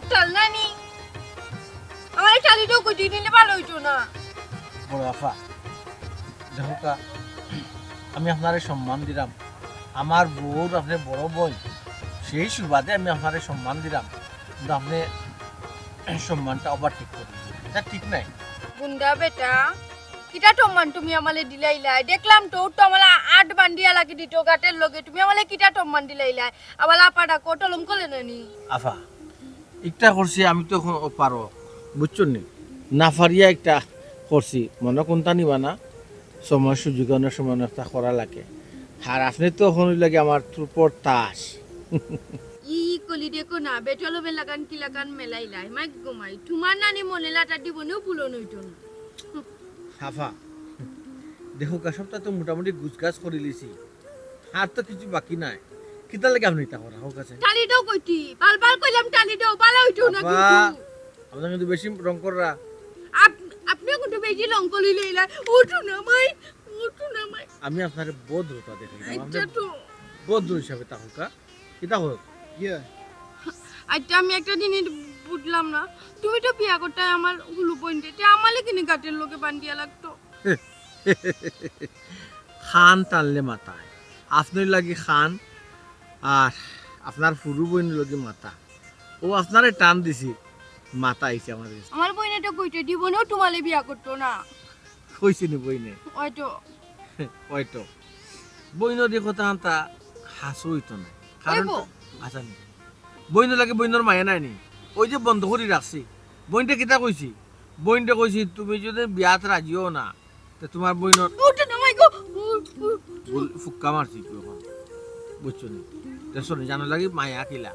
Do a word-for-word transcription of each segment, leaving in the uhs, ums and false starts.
টাল নানি, আমার টালি দেও কই, দিলে ভালা অইতো না। বড় আফা, দেখউক্কা, আমি আপনারে সম্মান দিরাম, আমার বউর আপনে বড় বইন, সেই সুবাদে আমি আপনারে সম্মান দিরাম, কিন্তু আপনে সম্মানটা overtake করি, ইটা ঠিক নায়। গুন্ডা বেটা, কিতা সম্মান তুমি আমারে দিলাইলায়? দেখলাম তো, তো আমারে আট বান্দিয়া লাগি দিত গাটের লগে, তুমি আমারে কিতা সম্মান দিলাইলায়? আমারে আফা ডাকো, টলম করলে নানি। আফা, একটা করছি আমি তো অখন পারো, বুঝছো নি? না পারিয়া একটা করছি, মনো কুন্তা নিবা না, সময় সুযোগ অনেক সময় অনেকটা করা লাগে। আর আপনে তো অখন অইলা গি আমার ত্রুপর তাস। ই কলি দেখো না, বেটলমে লাগান কি লাগান মেলাইলায়, মাই গো মাই, তুমার নানি মনে লাটা দিব নিও পূরণ অইতো না। আফা, দেখউক্কা, সবটা তো মোটামুটি গুছগাছ করিলিছি, আর তো কিছু বাকি নাই। কিতার লাগি আপনে ইতা করা, হউক আছে? টালি দেও কইতি, বাল বাল কইলাম টালি দেও, ভালা অইতো না আফা, কিন্তু। আপনে কিন্তু বেশি রং কররা। আপ-, আপনে কিন্তু বেশি রং করিলাইলা। উঠো না মাই, উঠো না মাই। আমি আপনারে বড় দ্রুতা দেখাইলাম, আপনে আচ্ছা তো। বড় দ্রুতা হিসাবে থাকউক্কা। কিতা হউক? ইয়ে। আচ্ছা, আমি একটা জিনিস বুঝলাম না, তুমি তো বিয়া করতায় আমার হুরু বইনরে, তে আমারে কিনে গাটের লগে বান্দিয়া লাগতো। খান টানলে মাথায়, আপনার লাগি খান, আর আপনার হুরু বইনর লাগি মাথা। ও আপনারে টান দিছি, মাথা আইছে আমার গেছে। আমার বইনে তো কইতে দিব না, তোমারে বিয়া করতো না। কইছে নি বইনে? ওই তো। ওই তো। বইনর দি কথা আনতা হাসু অইতো না। কারণ কইবো। আচ্ছা নি। বইনর লাগি বইনর মায়া নাই নি? ওই যে বন্ধ করি রাখছি। বইনরে কিতা কইছি? বইনরে কইছি, "তুমি যদি বিয়াত রাজি অও না, তে তোমার বইনর" উঠো না, মাই গো। উঠ, উঠ, উঠ। বল, ফুক্কা মারছি তুই অখন। বুঝছো নি? তে শোনো, জানো লাগি মায়া কিলা?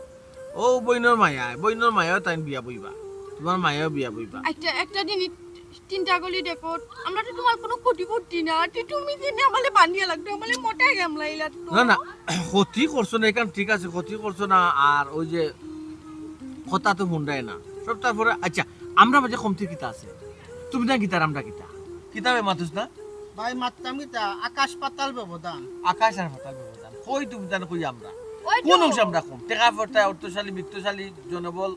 ও বইনর মায়া, বইনর মায়াও তাইন বিয়া বইবা। তোমার মায়াও বিয়া বইবা। একটা, একটা জিনিস চিন্তা করি দেখো, আমরা তো তোমার কোনো ক্ষতি করছি না, তে তুমি কিনে আমারে বান্দিয়া লাগতো, আমারে মোটা গামলাইলা তো। না, না, ক্ষতি করছো না, এখান ঠিক আছে, ক্ষতি করছো না। আর ওই যে কথা তো হুনরায় না, সব তারপরে, আচ্ছা, আমরা মাঝে কমতি কিতা আছে? তুমি না কিতার, আমরা কিতা? কিতাবে মাতুস না? ভাই, মাততাম কিতা? আকাশ পাতাল ব্যবধান। আকাশ আর পাতাল ব্যবধান। কই তুমি তান, কই আমরা? ওই কোন তো। অংশে আমরা কম? টেকা পয়সা, অর্থশালী, বিত্তশালী, জনবল,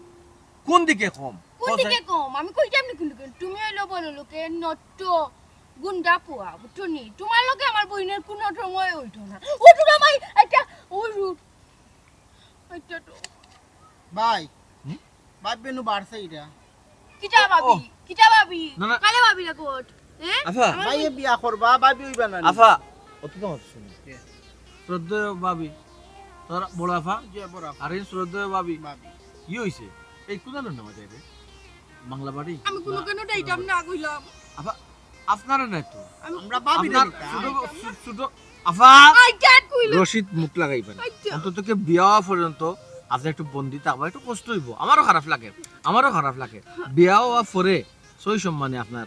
কোন দিকে কম? কোন কও দিকে চাই। কম? আমি কইতাম নি কোন দিকে? তুমি অইলো বড় লোকের নট্য গুন্ডা পুয়া, বুঝছো নি? তোমার লগে আমার বইনের কোনো সময় অইতো না। উঠো না ভাই, এটা, উঠ, উঠ। এটা তো। ভাই, হুম? ভাই বেনু বাড়ছে এটা। কিতা ও, ভাবি? ও। কিতা ভাবি? না, না। কারে ভাবি না কোট? হ্যাঁ? আফা। আমার ভাইয়ে বই- বিয়া করবা, ভাবি অইবা না নি? আফা, অত তো কথা শুনো। কে? শ্রদ্ধেয় ভাবি, তোর বড় আফা? জি, বড় আফা। আর এই শ্রদ্ধেয় ভাবি। ভাবি। কি হইছে? এই কোন আলোর নামা যাইবে? বাংলা বাড়ি? আমি কোনো না, কেন যাইতাম না কইলাম। আফা, আপনারা নাই তো। আমি আমরা ভাবি আপনার দেখি। ছোট, ছো-, ছোট আফা। আই ক্যান কইলাম। রশিদ মুখ লাগাইবেন। আচ্ছা। অন্তত কি বিয়া হওয়া পর্যন্ত আপনি একটু বন্দি থাকবা, একটু কষ্ট হইব। আমারও খারাপ লাগে, আমারও খারাপ লাগে। বিয়া হওয়া পরে সই সম্মানে আপনার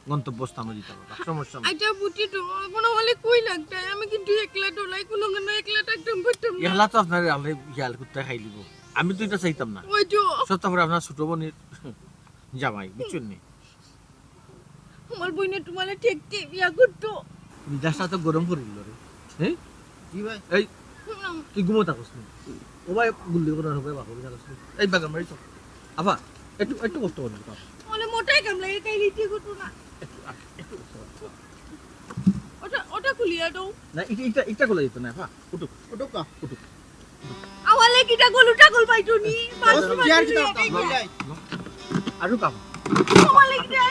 গন্তব্যস্থানে দিতে পারবা, সমস্যা নাই। আচ্ছা, বুঝি তো, কোনো হলে কই লাগতায়? আমি কিন্তু একলা ডলাই, কোনো কেন একলা থাকতাম পারতাম না। একলা তো আপনার আল্লাহ হিয়াল কুত্তায় খাই দিব। আমি তো এটা চাইতাম না। ওই তো। সব তারপরে আপনার ছোট বোনের জামাই, বুঝছেন নি? আমার বইনে তোমারে ঠেকতে বিয়া করতো। মিজাজটা তো গরম করে দিল রে। হ্যাঁ? জি ভাই। এই, হুম। তুই ঘুমো থাকস নি? ও ভাই, গুল্লি করে হবে, বাবা, ঘুমো থাকস নি? এই বাগান বাড়ি চল। আফা, একটু, একটু কষ্ট করো, বাবা। মানে মোটাই কামলা, এই কাইলি ঠিক হতো না। একটু, আ, একটু কষ্ট করো। ওটা, ওটা খুলিয়া দাও। না, এটা, এটা, এটা খোলা যেত না, আফা। উঠুক। উঠুক না। উঠুক। আমারে কিতা গলু টাকল পাইতো নি? বাস চেয়ার মাটি কিতা লইয়া উঠাও, গেছে। লও, লও। আরো কাম। আমারে কিতা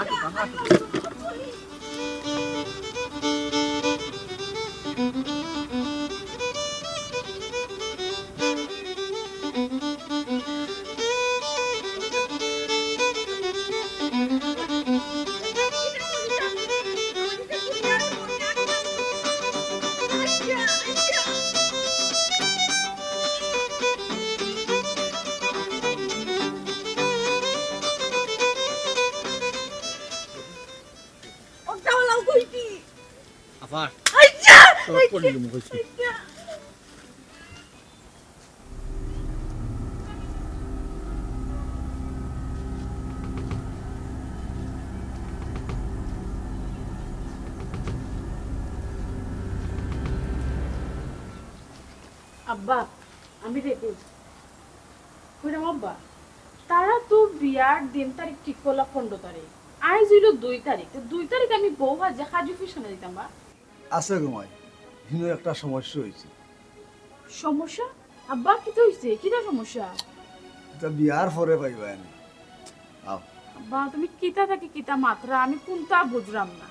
আরো কাম, আরো। ওটা হলাও কইতি। আবার আইচ্ছা, শর্ট করে আইচ্ছা, দিলাম, কইছি। আইচ্ছা। আব্বা, আমি রেডি। কইলাম আব্বা। তারা তো বিয়ার দিন তারিখ ঠিক করলা পনেরো তারিখ, আইজ অইলো দুই তারিখ। তো দুই তারিখ আমি বউ হাজিয়া কাজী অফিস কেনে দিতাম বা? আছে গো মাই, হিনো একটা সমস্যা অইছে। সমস্যা? আব্বা, কিতা অইছে? কিতা সমস্যা? ইতা বিয়ার পরে পাইবায় নে। আও। আব্বা, তুমি কিতা থাকি কিতা মাতরায়, আমি কুনতা বুঝরাম না।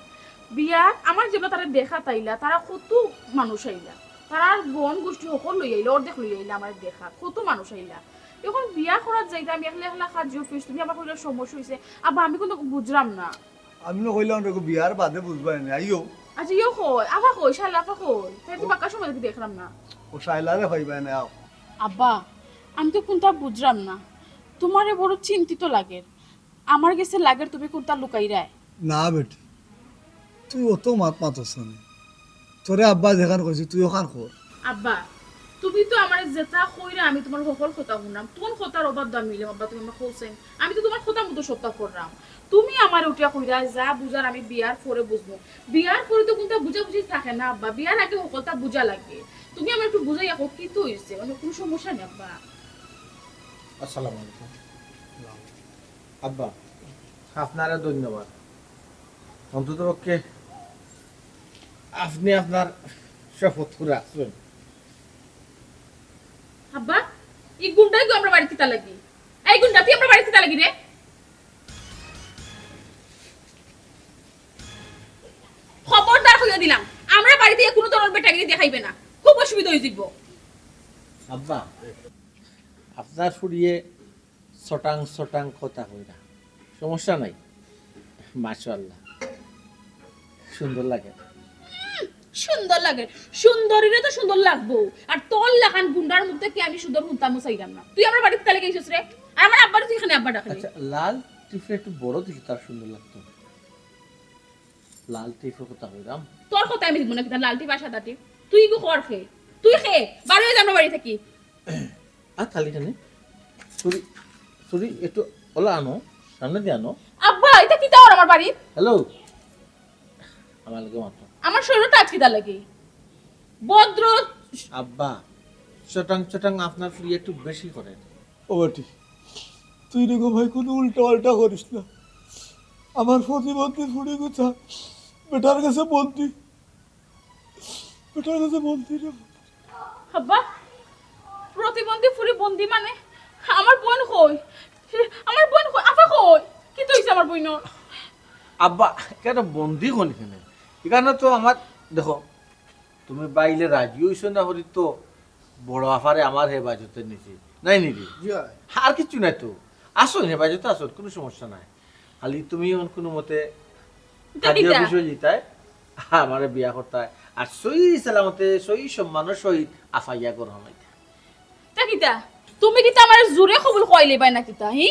বিয়ার, আমার যেবলা তারা দেখাত আইলা, তারা কত মানুষ আইলা, তারার বন গোষ্ঠী হকল লই আইলা, অর্ধেক লই আইলা আমার দেখাত, কত মানুষ আইলা। অখন বিয়া করাত যাইতে আমি একলা একলা কাজী অফিস, তুমি আবার কইলা সমস্যা অইছে। আব্বা, আমি কুনতা বুঝরাম না। আমি না কইলাম দেখো, বিয়ার বাদে বুঝবায় নে, আইও। আচ্ছা, ইয়ো কই, আফা কই, শালা আফা কই? তাইরে তো বাক্কা সময় থাকি দেখরাম না। ও শাইলারে পাইবায় নে, আও। আব্বা, আমি তো কুনতা বুঝরাম না, তুমারে বড় চিন্তিত লাগের, আমার গেছে লাগের তুমি কুনতা লুকাইরায়। না বেটি, তুই অত মাত মাতস না। তোরে আব্বা যেখান কইছে, তুই ওখান কর। আব্বা, তুমি তো আমারে যেতা কইরা, আমি তুমার হকল কথা হুনরাম। কুন কথার অবাধ্য আমি অইলাম, আব্বা, তুমি আমারে কও চাইন? আমি তো তুমার কথা মতো সবতা কররাম। তুমি আমারে উঠিয়া কইরায়, যা বুঝার আমি বিয়ার পরে বুঝমু। বিয়ার পরে তো কুনতা বুঝাবুঝি থাকে না, আব্বা। বিয়ার আগে হকলতা বুঝা লাগে। তুমি আমারে একটু বুঝাইয়া কও, কিতা অইছে? মানে, কুনু সমস্যা নি, আব্বা? আসসালামু আলাইকুম। আব্বা, আপনারে ধন্যবাদ। অন্তত পক্ষে আপনে আপনার শপথ পুরা করছইন। আব্বা, ই গুন্ডা ইগু আমরার বাড়িত কিতা লাগি? এই গুন্ডা, তুই আমরার বাড়িত কিতা লাগি রে? খবরদার কইয়া দিলাম, আমরার বাড়িত কুনু ধরনর বেটাগিরি দেখাইবে না, খুব অসুবিধা অইযিবো। আব্বা, আপনার ফুড়িয়ে চটাং চটাং কথা কইরা। সমস্যা নাই। মাশাআল্লাহ। সুন্দর লাগে। হুম, সুন্দর লাগে। সুন্দরীরে তো সুন্দর লাগবো। আর তোর লাখান গুন্ডার মুখ থাকি আমি সুন্দর হুনতামও চাইরাম না। তুই আমরার বাড়িত কিতা লাগি আইছস রে? আর আমার আব্বারে তুই কেনে আব্বা ডাকলি? আচ্ছা, লাল টিপে একটু বড় দেখি তার সুন্দর লাগতো। লাল টিপর কথা কইরাম। তোর কথা আমি দিমু না কিতা, লাল টিপ আর সাদা টিপ? তুই ইগু কর কে? তুই কে? বার অইযা আমরার বাড়ি থাকি। আ, খালি কেনে? চুরি, চুরি, একটু ওলা আনো, সামনেদি আনো। আব্বা, ইতা কিতা অর আমার বাড়িত? হ্যালো, আমার লগে মাতো। আমার শরীরও touch কিতা লাগি? ভদ্র। আব্বা, চটাং চটাং আপনার ফুড়ি একটু বেশি করে। ও বেটি, তুই রে গো ভাই কুনু উল্টা পাল্টা করিস না। আমার প্রতিবন্ধী ফুড়ি গুতা বেটার গেছে বন্দি। বেটার গেছে বন্দি রে। আব্বা, প্রতিবন্ধী ফুড়ি বন্দি মানে? আমার বইন কই? আমার বইন কই? আফা কই? কিতা অইছে আমার বইনর? আব্বা, কেনে বন্দি কইন কেনে? ইখানো তো আমার, দেখো, তুমি বাইলে রাজি অইছো না করি তো বড় আফারে আমার হেফাজতে নিছি। নায় নি রে? জি অয়। আর কিচ্ছু নাই তো। আছইন হেফাজতে আছইন, কুনু সমস্যা নাই। খালি তুমি অখন কুনুমতে কাজী অফিসো যিতায়, আমারে বিয়া করতায়। আর সহি সালামতে, সহি সম্মানর সহিত আফাইয়া ঘর হামাইতায়। তা কিতা? তুমি কিতা আমারে জোরে কবুল কইলে বাই না কিতা, হি?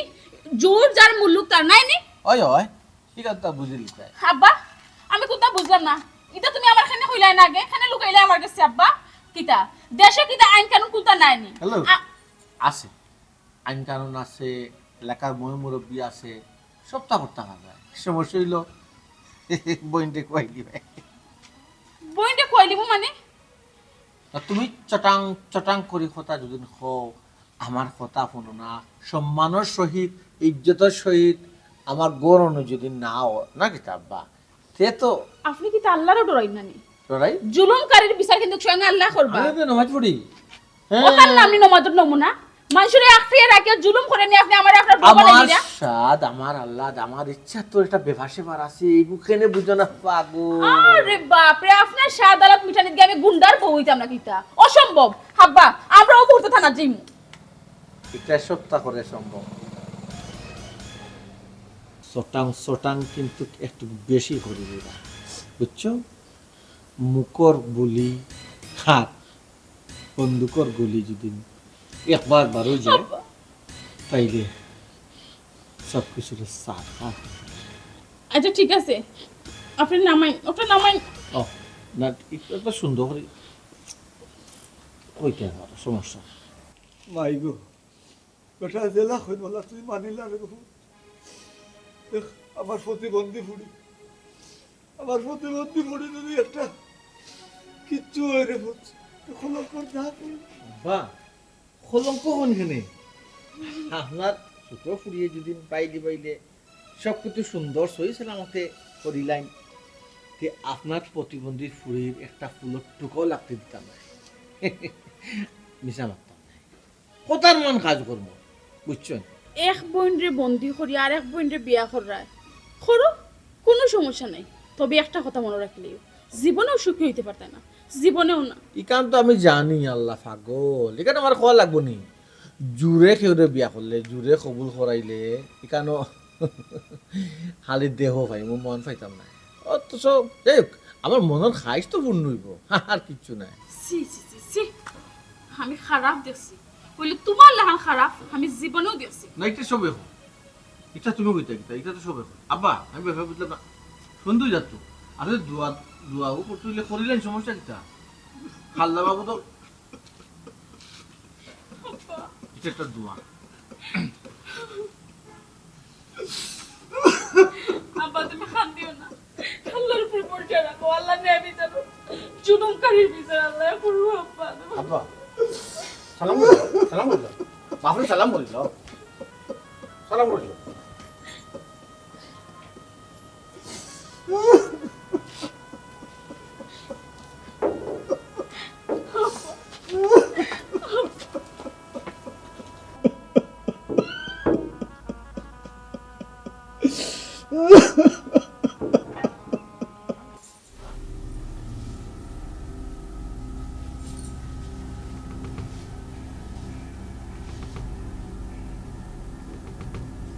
জোর যার মুল্লুক তার, নায় নি? অয়, অয়। ঠিক আছে, তা বুঝিলিতায়। আব্বা, আমি কুনতা বুঝলাম না। ইতা তুমি আমারে কেনে কইলায় না আগে? কেনে লুকাইলায় আমার গেছে, আব্বা? কিতা? দেশো কিতা আইন কানুন কুনতা নায় নি? হ্যালো। আ- আছে। আইন কানুন আছে, এলাকার ময় মুরব্বি আছে, সবতা করতা পারবায়। সমস্যা অইলো, বইনরে কওয়াই দিবায়। বইনরে কওয়াই দিমু মানে? আর তুমি চটাং চটাং করি কথা যুদি কও, আমার কথা হুনো না, সম্মানর সহিত, ইজ্জতর সহিত আমার ঘর অনো যুদি না অয়, না কিতা আব্বা? তে তো আপনে কিতা আল্লারে ডরাইন না নি? ডরাই? জুলুমকারীর বিচার কিন্তু স্বয়ং আল্লায় করবা। আমি তো নমাজ পড়ি। হ্যাঁ। ও তার নাম নি নমাজর নমুনা? মানষরে আটকাইয়া রাখিয়া জুলুম করে নি আপনে আমারে আপনার বউ আমার বানাইলিরা? স্বাদ, আমার আহ্লাদ, আমার ইচ্ছা তো একটা ব্যাপার স্যাপার আছে, এইগু কেনে বুঝো না পাগল। আরে বাপ রে, আপনার স্বাদ আহ্লাদ মিটানিত গিয়া আমি গুন্ডার বউ অইতাম না কিতা? অসম্ভব। আব্বা, আমরা অউ মুহূর্তে থানাত যাইমু। ইটা সবতা করে সম্ভব। চটাং চটাং কিন্তু একটু বেশি করি দিবা, বুঝছো? মুখর বুলি আর বন্দুকর গুলি যুদি একবার বারই যায়, আব্বা। তাইলে সব কিছুরে সার খায়। আচ্ছা, ঠিক আছে, আপনে নামাইন, ওটা নামাইন। ও, না, একটু, একটু সুন্দর করি কইতে পারো, সমস্যা নাই। মাই গো, বেটা যেলা কইন অলা তুই মানিলা রে গো। দেখ, আমার প্রতিবন্ধী ফুড়ি, আমার প্রতিবন্ধী ফুড়ি যদি একটা কিচ্ছু অয় রে পুত, কলঙ্কর দাগ অইবো। আব্বা, কলঙ্ক অইন কেনে? আপনার ছোট ফুড়িয়ে যদি বাইলে বাইলে সব কিছু সুন্দর সহি সালামতে করিলাইন, তে আপনার প্রতিবন্ধী ফুড়ির একটা ফুলর টুকাও লাগতে দিতাম না। মিছা মারতাম না। কথার মান কাজ করবো, বুঝছেন? এক বইনরে বন্দি করি আর এক বইনরে বিয়া কররায়। করো, কোনো সমস্যা নাই। তবে একটা কথা মনে রাখলেও, জীবনেও সুখী হইতে পারতায় না, জীবনেও না। ইখান তো আমি জানি, আল্লাহ পাগল, ইখান আমার কওয়া লাগবো নি? জুরে কেউরে বিয়া করলে, জুরে কবুল করাইলে, ইখানো খালি দেহ পাইমু, মন পাইতাম না। অথচ, যাই হোক, আমার মনর খাইশ তো পূর্ণ হইব, আর কিচ্ছু নাই। ছি, ছি, ছি, ছি। আমি খারাপ দেখছি। কইলে তোমার লাখান খারাপ আমি জীবনেও দেখছি। না, ইটা সবে কয়। ইটা তুমি কইতা কিতা? ইটা তো সবে কয়। আব্বা, আমি ব্যাপার বুঝলাম না। সুন্দর যাত। আরে দোয়া, দোয়া ও করতে হইলে করিলেন, সমস্যা কিতা? খাল্লা বাবু তো, ইটা একটা দোয়া। আব্বা, তুমি কান্দিও না। আল্লাহর উপরে ভরসা রাখো। আল্লাহ ন্যায় বিচার করবো। জুলুমকারীর বিচার আল্লাহ করবো, আব্বা। আব্বা, সালাম করিল, সালাম করিল। বাপরে সালাম করিল। সালাম করিল।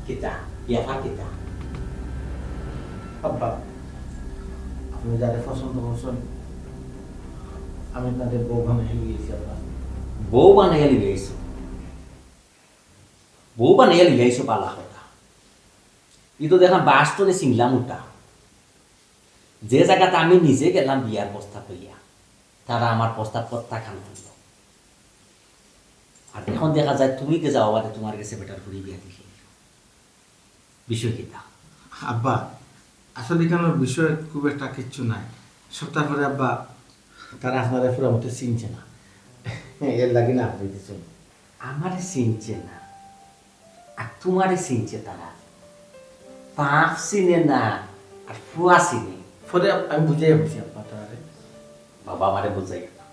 কিতা? ব্যাপার কিতা? আব্বা, আপনে যারে পছন্দ করছইন, আমি তারে বউ বানাইয়া লইয়া আইছি, আব্বা। বউ বানাইয়া লইয়া আইছো? বউ বানাইয়া লইয়া আইছো, বালা কথা। ই তো দেখলাম বাস্তবে চিনলাম উল্টা। যে জাগাত আমি নিজে গেলাম বিয়ার প্রস্তাব লইয়া, তারা আমার প্রস্তাব প্রত্যাখ্যান করলো। আর এখন দেখা যায় তুমি কে যাও, আবার তোমার গেছে বেটার ফুড়ি বিয়া দিলে। বিষয় কিতা? আব্বা, আসলে ইখানর বিষয় খুব একটা কিচ্ছু নাই। সপ্তাহ পরে আব্বা, তারা আপনারে পুরা মতে চিনছে না, এর লাগি না আপনি দিচ্ছেন। আমারে চিনছে না, আর তোমারে চিনছে তারা। বাপ চিনে না, আর ফুয়া চিনে। পরে আপ-, আমি বুঝাইয়া বলছি আব্বা তারারে। বাবা, আমারে বুঝাইও না।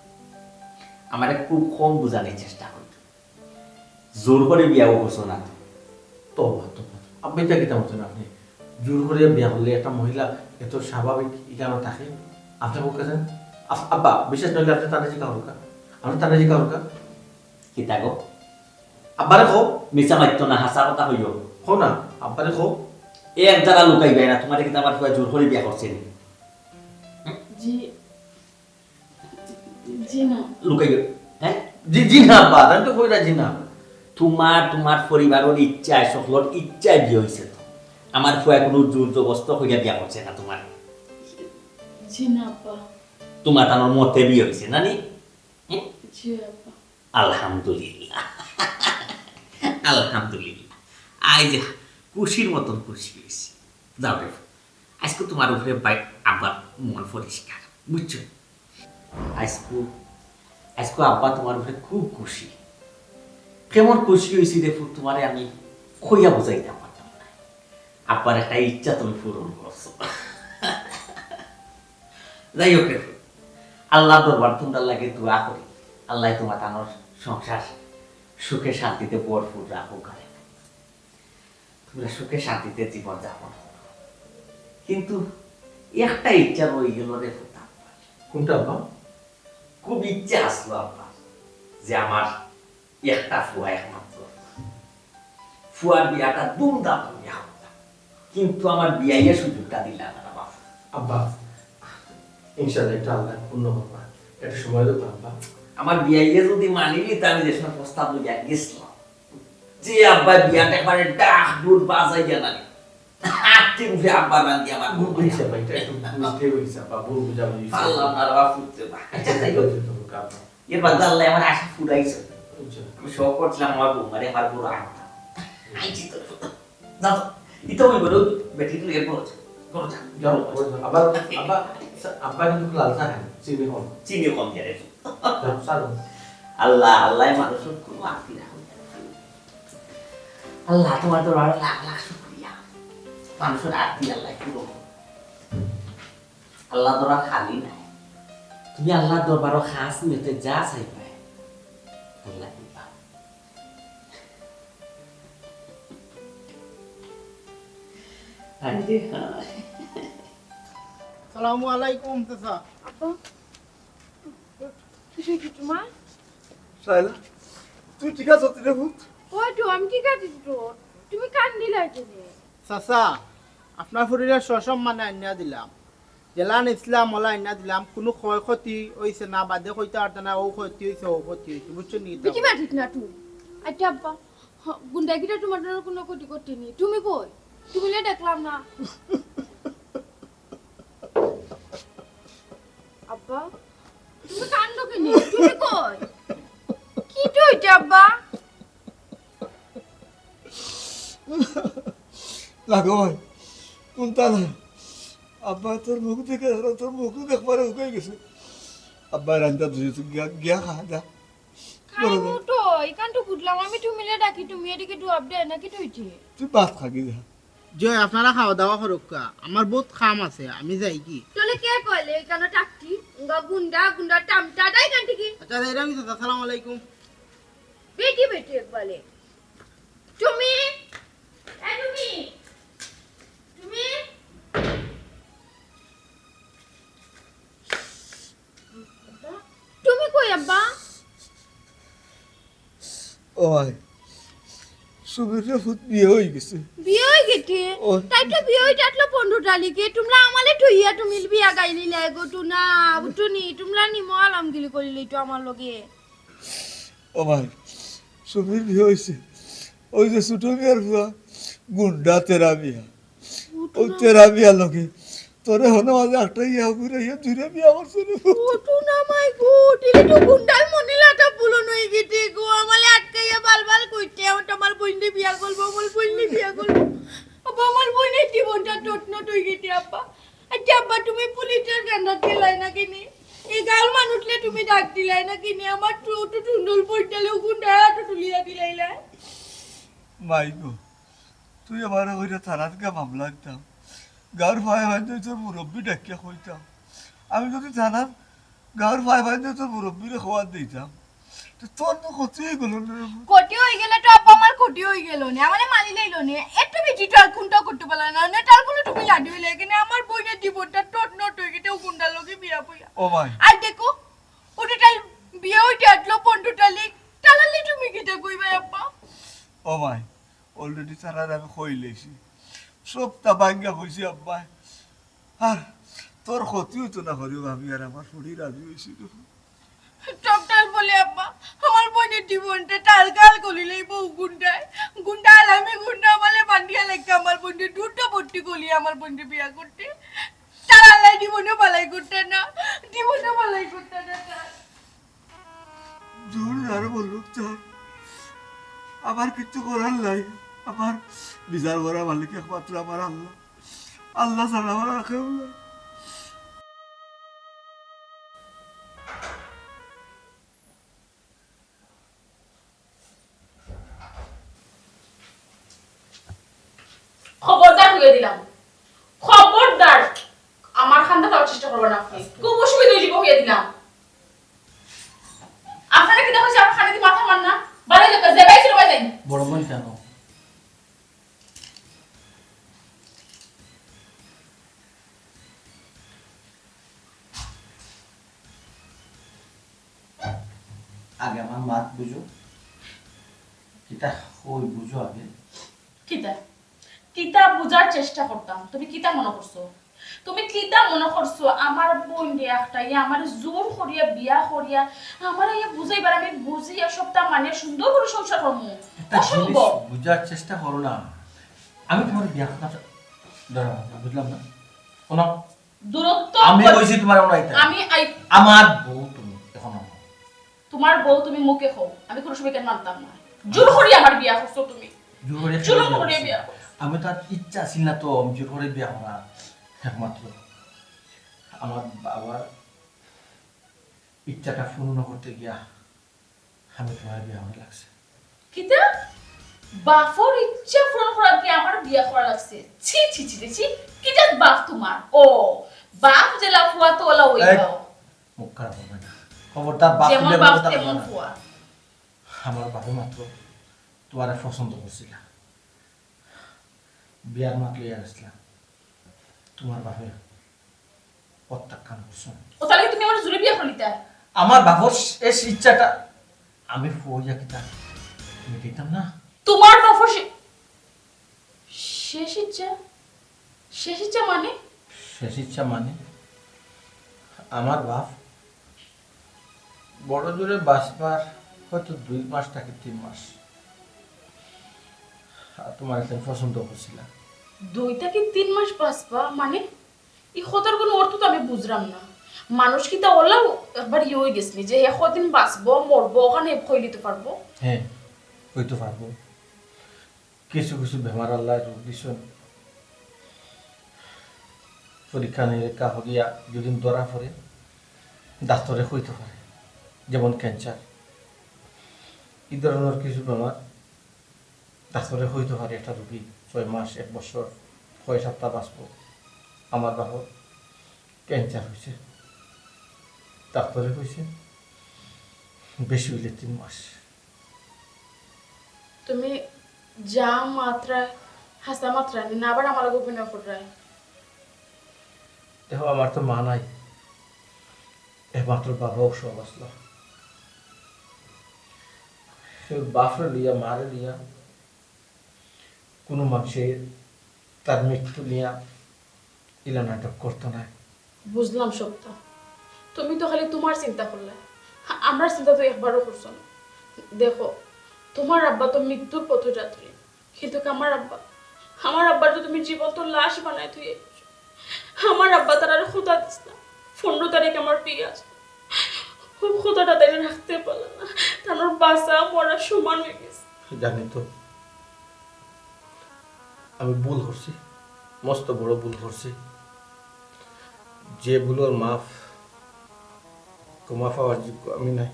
আমারে খুব কম বুঝানির চেষ্টা করো। জোর করি বিয়াও করছো না তো। তবা, তবা। আব্বা, ইটা কিতা বলছেন আপনি? জোর করি বিয়া করলে একটা মহিলা এত স্বাভাবিক ইখানো থাকে? আপনি কউক্কা চাইন? আব-, আব্বা, বিশ্বাস না অইলে আপনি তারে জিকাউক্কা। আপনি তারে জিকাউক্কা। কিতা গো? আব্বারে কও। মিছা মাতিও না, হাছা কথা কইও। কও না, আব্বারে কও। এক জাগা লুকাইবায় না, তোমারে কিতা আমার ফুয়ায় জোর করি বিয়া করছে নি? জি, জি না। লুকাইও, হ্যাঁ? জি, জি না, আব্বা, আমি তো কইরা জি না। তোমার, তোমার পরিবারর ইচ্ছায়, সকলর ইচ্ছায় বিয়া অইছে তো। আমার ফুয়ায় কুনু জোর জবস্ত করিয়া বিয়া করছে না তোমারে। জি না, আব্বা। তোমার তানোর মতে বিয়া অইছে, না নি? হ্যাঁ? জি, আব্বা। আলহামদুলিল্লাহ। আলহামদুলিল্লাহ। আইজ খুশির মতন খুশি অইছি। যাও রে, আইজকু তোমার উপরে বাই-, আব্বার মন পরিষ্কার, বুঝছো? আইজকু, আইজকু আব্বা তোমার উপরে খুব খুশি। কেমন খুশি অইছি রে ফুত, তোমারে আমি কইয়া বুঝাইতাম পারতাম না। আব্বার একটা ইচ্ছা তুমি পূরণ করছো। যাই হোক রে ফুত, আল্লাহর দরবার তোমরার লাগি দোয়া করি, আল্লায় তোমার তানোর সংসার সুখে শান্তিতে ভরপুর রাখুক। আরে তোমরা সুখে শান্তিতে জীবন যাপন করো, কিন্তু একটা ইচ্ছা রই গেল রে ফুত আব্বার। কোনটা আব্বা? খুব ইচ্ছা আসলো আব্বার যে আমার একটা ফুয়া একমাত্র, ফুয়ার বিয়াটা ধুমধাম করিয়া করতাম, কিন্তু আমার বিয়াইয়ে সুযোগটা দিলা না বাবা। আব্বা, ইনশাআল্লাহ এটা আল্লাহ পূর্ণ করবা, এটা সময় দেবো আব্বা। আমার বিয়াইয়ে যদি মানিলি, তা আমি যে সময় প্রস্তাব লইয়া গেছিলাম, যে আব্বা বিয়াটা একবারে ডাক ডুল বাজাইয়া নানি, আত্তি উঠে আব্বা রান্দি আমার বউ বুঝছে ভাই, এটা একটু বুঝতে হয়েছে আব্বা, ভুল বুঝাবুঝি হয়েছে। পারলাম না রে বাবা, ফুটতে না। আচ্ছা, যাই হোক। এর বাদে আল্লাহ আমার আশা ফুরাইছে। আচ্ছা। আমি শখ করছিলাম আমার বউ, মানে আমার বড় আনতাম। আইছি তো। যা তো। ইতো ওই বড় বেটি তো এর বড়। বড় যা। যাও, ওই যাও। আবার, আবার, আবার কিন্তু লাল চা খান, চিনি কম। চিনি কম দিয়ে রেখো। যাও, চা দাও। আল্লাহ, আল্লাহ মানুষের কোনো আত্মীয় রাখুন। আল্লাহ, তুমার দরবারো লাখ লাখ শুকরিয়া। মানুষর আরতি আল্লায় পুরো করে। আল্লার দরবার খালি নাই। তুমি আল্লার দরবারো খাস নিয়তে যা চাইবায়, আল্লায় দিবা। হায় রে হায়। সালামু আলাইকুম, চাচা। আব্বা, কিতা অইছে তুমার? শায়লা, তুই ঠিক আছস রে পুত? ওই তো, আমি ঠিক আছি তো। তুমি কান্দিলায় কেনে? চাচা, আপনার ফুরিরে সসম্মানে আনিয়া দিলাম। যেলা আনছিলাম, অলা আনিয়া দিলাম। কুনু ক্ষয়ক্ষতি অইছে না, বাদে কইতা পারতা না, অউ ক্ষতি অইছে, অউ ক্ষতি অইছে, বুঝছো নি? বেটি মাতিস না তুই। আচ্ছা আব্বা, হ, গুন্ডায় কিতা তুমার কুনু ক্ষতি করছে নি? তুমি কই? তুমিরে দেখলাম না। আব্বা, তুমি কান্দো কেনে? তুমি কই? কিতা অইছে আব্বা? না গো ভাই, কুন্তা না। আব্বা, তোর মুখ দেখে, তোর মুখ একবারে হুকাই গেছে। আব্বা, রান্দা ধুইছে, গিয়া, গিয়া খা, যা। খাইমু তো, ইখান তো বুঝলাম, আমি তুমিরে ডাকি, তুমি এদিকে জুয়াব দেও না, কিতা অইছে? তুই ভাত খাগি যা। জি, আপনারা খাওয়া দাওয়া করউক্কা, আমার বউত কাম আছে, আমি যাইগি। তাইলে কে কইলে ইখানো থাকতি? গুন্ডা, গুন্ডা, টামটা, যাই ইখান থাকি। আচ্ছা, যাইরাম চাচা, আসসালামু আলাইকুম। বেটি, বেটি একবারে। তুমি, এ তুমি, তুমি, তুমি কই আব্বা? ও ভাই, সুবীরর পুত বিয়া অইগেছে। বিয়া অইগেছে? ও। তাইলে বিয়া অইতে আটলো পনেরো তারিখে, তুমরা আমারে থইয়া তুমি বিয়া গাইলিলায় গো, তুনা, বুঝছো নি? তুমরা নিমো আলমগিরি করিলাইছো আমার লগে। ও ভাই, সুবীর বিয়া অইছে। ওই যে ছোট মিয়ার ফুয়া, গুন্ডা তেরা মিয়া। ওই তেরা মিয়ার লগে তোরে হনো মাঝে একটা ইয়া ঘুরে ইয়া দূরে বিয়া করছে রে। ও তুনা মাই গো, তাইলে তো গুন্ডার মনে লাটা পূরণ অইগেছে গো। আমারে আটকাইয়া বাল বাল কইতে, ও তো আমার বইনরে বিয়া করবো, আমার বইনরে বিয়া করবো। আব্বা, আমার বইনর জীবনটা তছনছ অইগেছে আব্বা। আচ্ছা আব্বা, তুমি পুলিশর কান্দাত গেলায় না কেনে? ই গাঁওর মানুষরে তুমি ডাক দিলায় না কেনে? আমার তো, তো টুন্ডুল বইনটারে গুন্ডার আতো তুলিয়া দিলাইলায়। মাই গো, তুই আমারে কইরা থানাত গিয়া মামলা দিতাম, গাঁওর ভাই ভাই তোর মুরব্বি ডাকিয়া কইতাম। আমি যদি থানাত গাঁওর ভাই ভাই তোর মুরব্বিরে খবর দিতাম, তো তোর তো ক্ষতি অইগেলো নে। ক্ষতি অইগেলো তো আব্বা, আমার ক্ষতি অইগেলো নে, আমারে মারিলাইলো নে। এত বেশি টাল কুন্তা করতে পারলা না, নে টাল কুনো তুমি লাডি অইলে কেনে? আমার বইনর জীবনটা তছনছ অইগেছে, ও গুন্ডার লগে বিয়া বইয়া। ও মাই। আর দেখো, ওটা টাল বিয়া অইতে আটলো পনেরো তারিখ, তাইলে তুমি কিতা কইবায় আব্বা? ও মাই, already তারারে আমি কইলাইছি, সবটা ভাঙ্গা কইছি আব্বায়। আর তোর ক্ষতি অইতো না করিও ভাবি, আর আমার ফুড়ি রাজি অইছিল। টকটাল বলে আব্বা, আমার বইনর জীবনটা টালকাল করিলাইবো গুন্ডায়। গুন্ডা আলামি গুন্ডা আমারে বান্ধিয়া লাগছে আমার বইনরে দুটো ভর্তি করি আমার বইনরে বিয়া করতে। তার আল্লাহ জীবনে বালাই করতে না, জীবনে বালাই করতে না তার। জোর আর বলুক তার, আমার কিচ্ছু করার নাই। আমার বিচার করা মালিক একমাত্র আমার আল্লাহ। আল্লাহ ছাড়া আমার আর কেউ নাই। খবরদার কইয়া দিলাম, খবরদার আমার কান্দাত আওয়ার চেষ্টা করবা না আপনি। খুব অসুবিধা অইযিবো কইয়া দিলাম। আপনারে কিতা কইছি, আমার কান্দাদি মাথা মার না। বাড়ি যাইতা, যে ভাই ছিল ভাই যাই। বড় বোন কেন? আগে আমার মাত বুঝো, কিতা কই বুঝো আগে। কিতা? কিতা বুঝার চেষ্টা করতাম, তুমি কিতা মনে করছো? তুমি কিতা মনে করছো আমার বইনরে একটা ইয়া আমারে জোর করিয়া বিয়া করিয়া আমারে ইয়া বুঝাইবার, আমি বুঝিয়া সবটা মানিয়া সুন্দর করি সংসার করমু? একটা জিনিস অসম্ভব। বুঝার চেষ্টা করো না। আমি তুমার বিয়া কথা, দাঁড়াও, বুঝলাম না। কোনো দূরত্ব আমি কর- কইছি তুমার ওনাইতে। আমি আই- আমার বউ তুমি, এখন আমার। তুমার বউ তুমি মুখে কও, আমি কোনো সময় কেন মানতাম না। জোর করি আমার বিয়া করছো তুমি। জোর করি জোর করি বিয়া করছো। আমি তার ইচ্ছা ছিল না তো, আমি জোর করি বিয়া করা একমাত্র। আমার বাবার ইচ্ছাটা পূর্ণ করতে গিয়া আমি তুমার বিয়া করা লাগছে। কিতা? বাফর ইচ্ছা পূরণ করার কি আমার বিয়া করা লাগছে? ছি, ছি, ছি, ছি, ছি। কিতা বাফ তুমার? ও, বাফ যেলা ফুয়া তো অলা অউ এই, বাও। মুখ খারাপ করবে না। খবরদার বাফ যেমন তুলে বাফ তেমন ফুয়া। আমার বাফে মাত্র তুমারে পছন্দ করছিলা, বিয়ার মাত লইয়া গেছিলা। তুমার বাফে প্রত্যাখ্যান করছইন। ও, তাইলে তুমি আমার জুরে বিয়া করিতা? আমার বাফর শেষ ইচ্ছাটা আমি ফুয়া অইয়া কিতা মিটাইতাম না? তুমার বাফর শে-, শেষ ইচ্ছা? শেষ ইচ্ছা মানে? শেষ ইচ্ছা মানে আমার বাফ বড় জোরে বাঁচবার হয়তো দুই মাস থাকি তিন মাস। আর তুমারে তাইন পছন্দ করছিলা। দুই থাকি তিন মাস বাঁচবা মানে? ই কথার কুনু অর্থ তো আমি বুঝরাম না। মানুষ কিতা অলাউ একবার ইয়ে অই গেছনি যে হে কদিন বাঁচবো, মরবো, অখান হে কইলিতো পারবো? হে, কইতো পারবো। কিছু কিছু বেমার আল্লায় রোগ দিছইন। পরীক্ষা নিরীক্ষা করিয়া যদি ধরা পড়ে, ডাক্তরে কইতো পারে, যেমন ক্যান্সার। ই ধরনর কিছু বেমার ডাক্তরে কইতো পারে একটা রোগী ছয় মাস, এক বছর, কয় সপ্তাহ বাঁচবো। আমার বাফর ক্যান্সার অইছে, ডাক্তরে কইছে বেশি অইলে তিন মাস। তুমি যা মাতরায়, হাছা মাতরায় নি, না আবার আমার লগে অভিনয় কররায়। দেখো, আমার তো মা নাই, একমাত্র বাফউ সব আছলা। কেউ বাফরে লইয়া, মারে লইয়া কুনু মানষে তার মৃত্যু নিয়া ইলা নাটক করতো নায়। বুঝলাম সবটা। তুমি তো খালি তুমার চিন্তা করলায়, আমরার চিন্তা তো একবারও করছো না। দেখো, তুমার আব্বা তো মৃত্যুর পথযাত্রী, কিন্তু আমার আব্বা, আমার আব্বার তো তুমি জীবন্ত লাশ বানাই থুই আইছো। আমার আব্বা তারারে কথা দিছলা, পনরো তারিখ আমার বিয়া আছে, ও কথাটা তাইন রাখতে পারলা না। তান বাঁচা মরা সমান অই গেছে। জানি তো, আমি ভুল করছি, মস্ত বড় ভুল করছি। যে ভুলর মাফ, ক্ষমা পাওয়ার যোগ্য আমি নায়,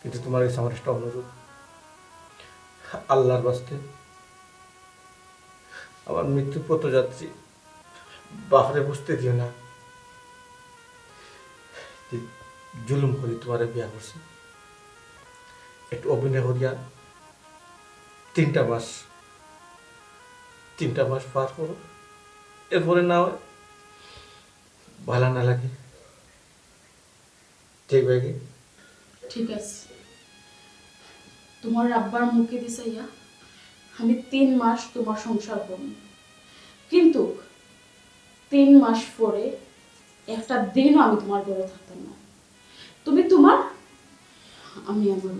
কিন্তু তুমার কাছে আমার একটা অনুরোধ, আল্লার ওয়াস্তে আমার মৃত্যু পথযাত্রী বাফরে বুঝতে দিও না যে জুলুম করি তুমারে বিয়া করছি। একটু অভিনয় করিয়া তিনটা মাস, তিনটা মাস পার করো, এরপরে না অয়, ভালা না লাগে। ঠিক অইগি? ঠিক আছে, তুমার আব্বার মুখেদি চাইয়া আমি তিন মাস তুমার সংসার করমু, কিন্তু তিন মাস পরে একটা দিনও আমি তুমার ঘরো থাকতাম না। তুমি তুমার, আমি আমার।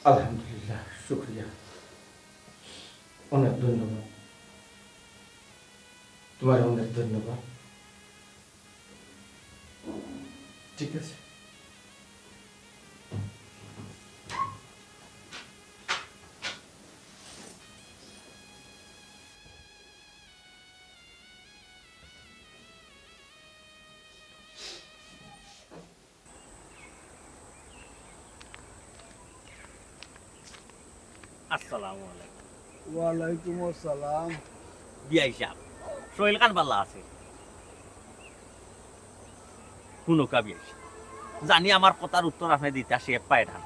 আলহামদুলিল্লাহ, শুকরিয়া, অনেক ধন্যবাদ, তুমারে অনেক ধন্যবাদ। ঠিক আছে। আসসালামু আলাইকুম। ওয়ালাইকুম আসসালাম। বিয়াই সাব, শরীল খান ভালা আছে? হুনউক্কা বিয়াই সাব, জানি আমার কথার উত্তর আপনে দিতা সে পায় না।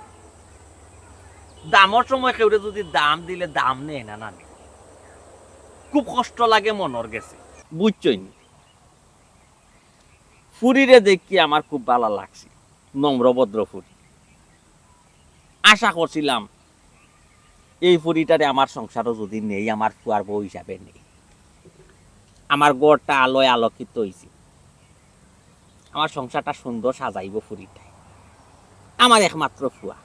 দামর সময় কেউরে যদি দাম দিলে দাম নেয় না, না নেয়। খুব কষ্ট লাগে মনর গেছে, বুঝছইন? ফুরিরে দেখি আমার খুব ভালা লাগছে, নম্র ভদ্র ফুরি। আশা করছিলাম এই ফুরিটারে আমার সংসারো যদি নেই, আমার ফুয়ার বউ হিসাবে নেই, আমার ঘরটা আলোয় আলোকিত অইছে, আমার সংসারটা সুন্দর সাজাইবো ফুরিটায়। আমার একমাত্র ফুয়া,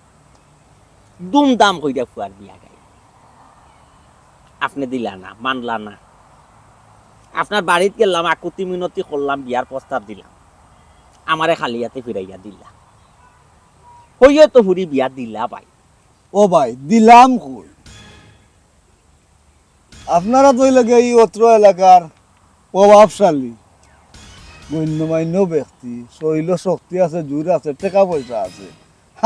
ধুমধাম কইরা ফুয়ার বিয়া গাই। আপনে দিলা না, মানলা না। আপনার বাড়িত গেলাম, আকুতি মিনতি করলাম, বিয়ার প্রস্তাব দিলাম, আমারে খালি আতে ফিরাইয়া দিলা। কইও তো ফুরি বিয়া দিলা ভাই। ও ভাই, দিলাম কই? আপনারা তো অইলা গিয়া ই অত্র এলাকার প্রভাবশালী, গণ্যমান্য ব্যক্তি, শরীলো শক্তি আছে, জোর আছে, টেকা পয়সা আছে।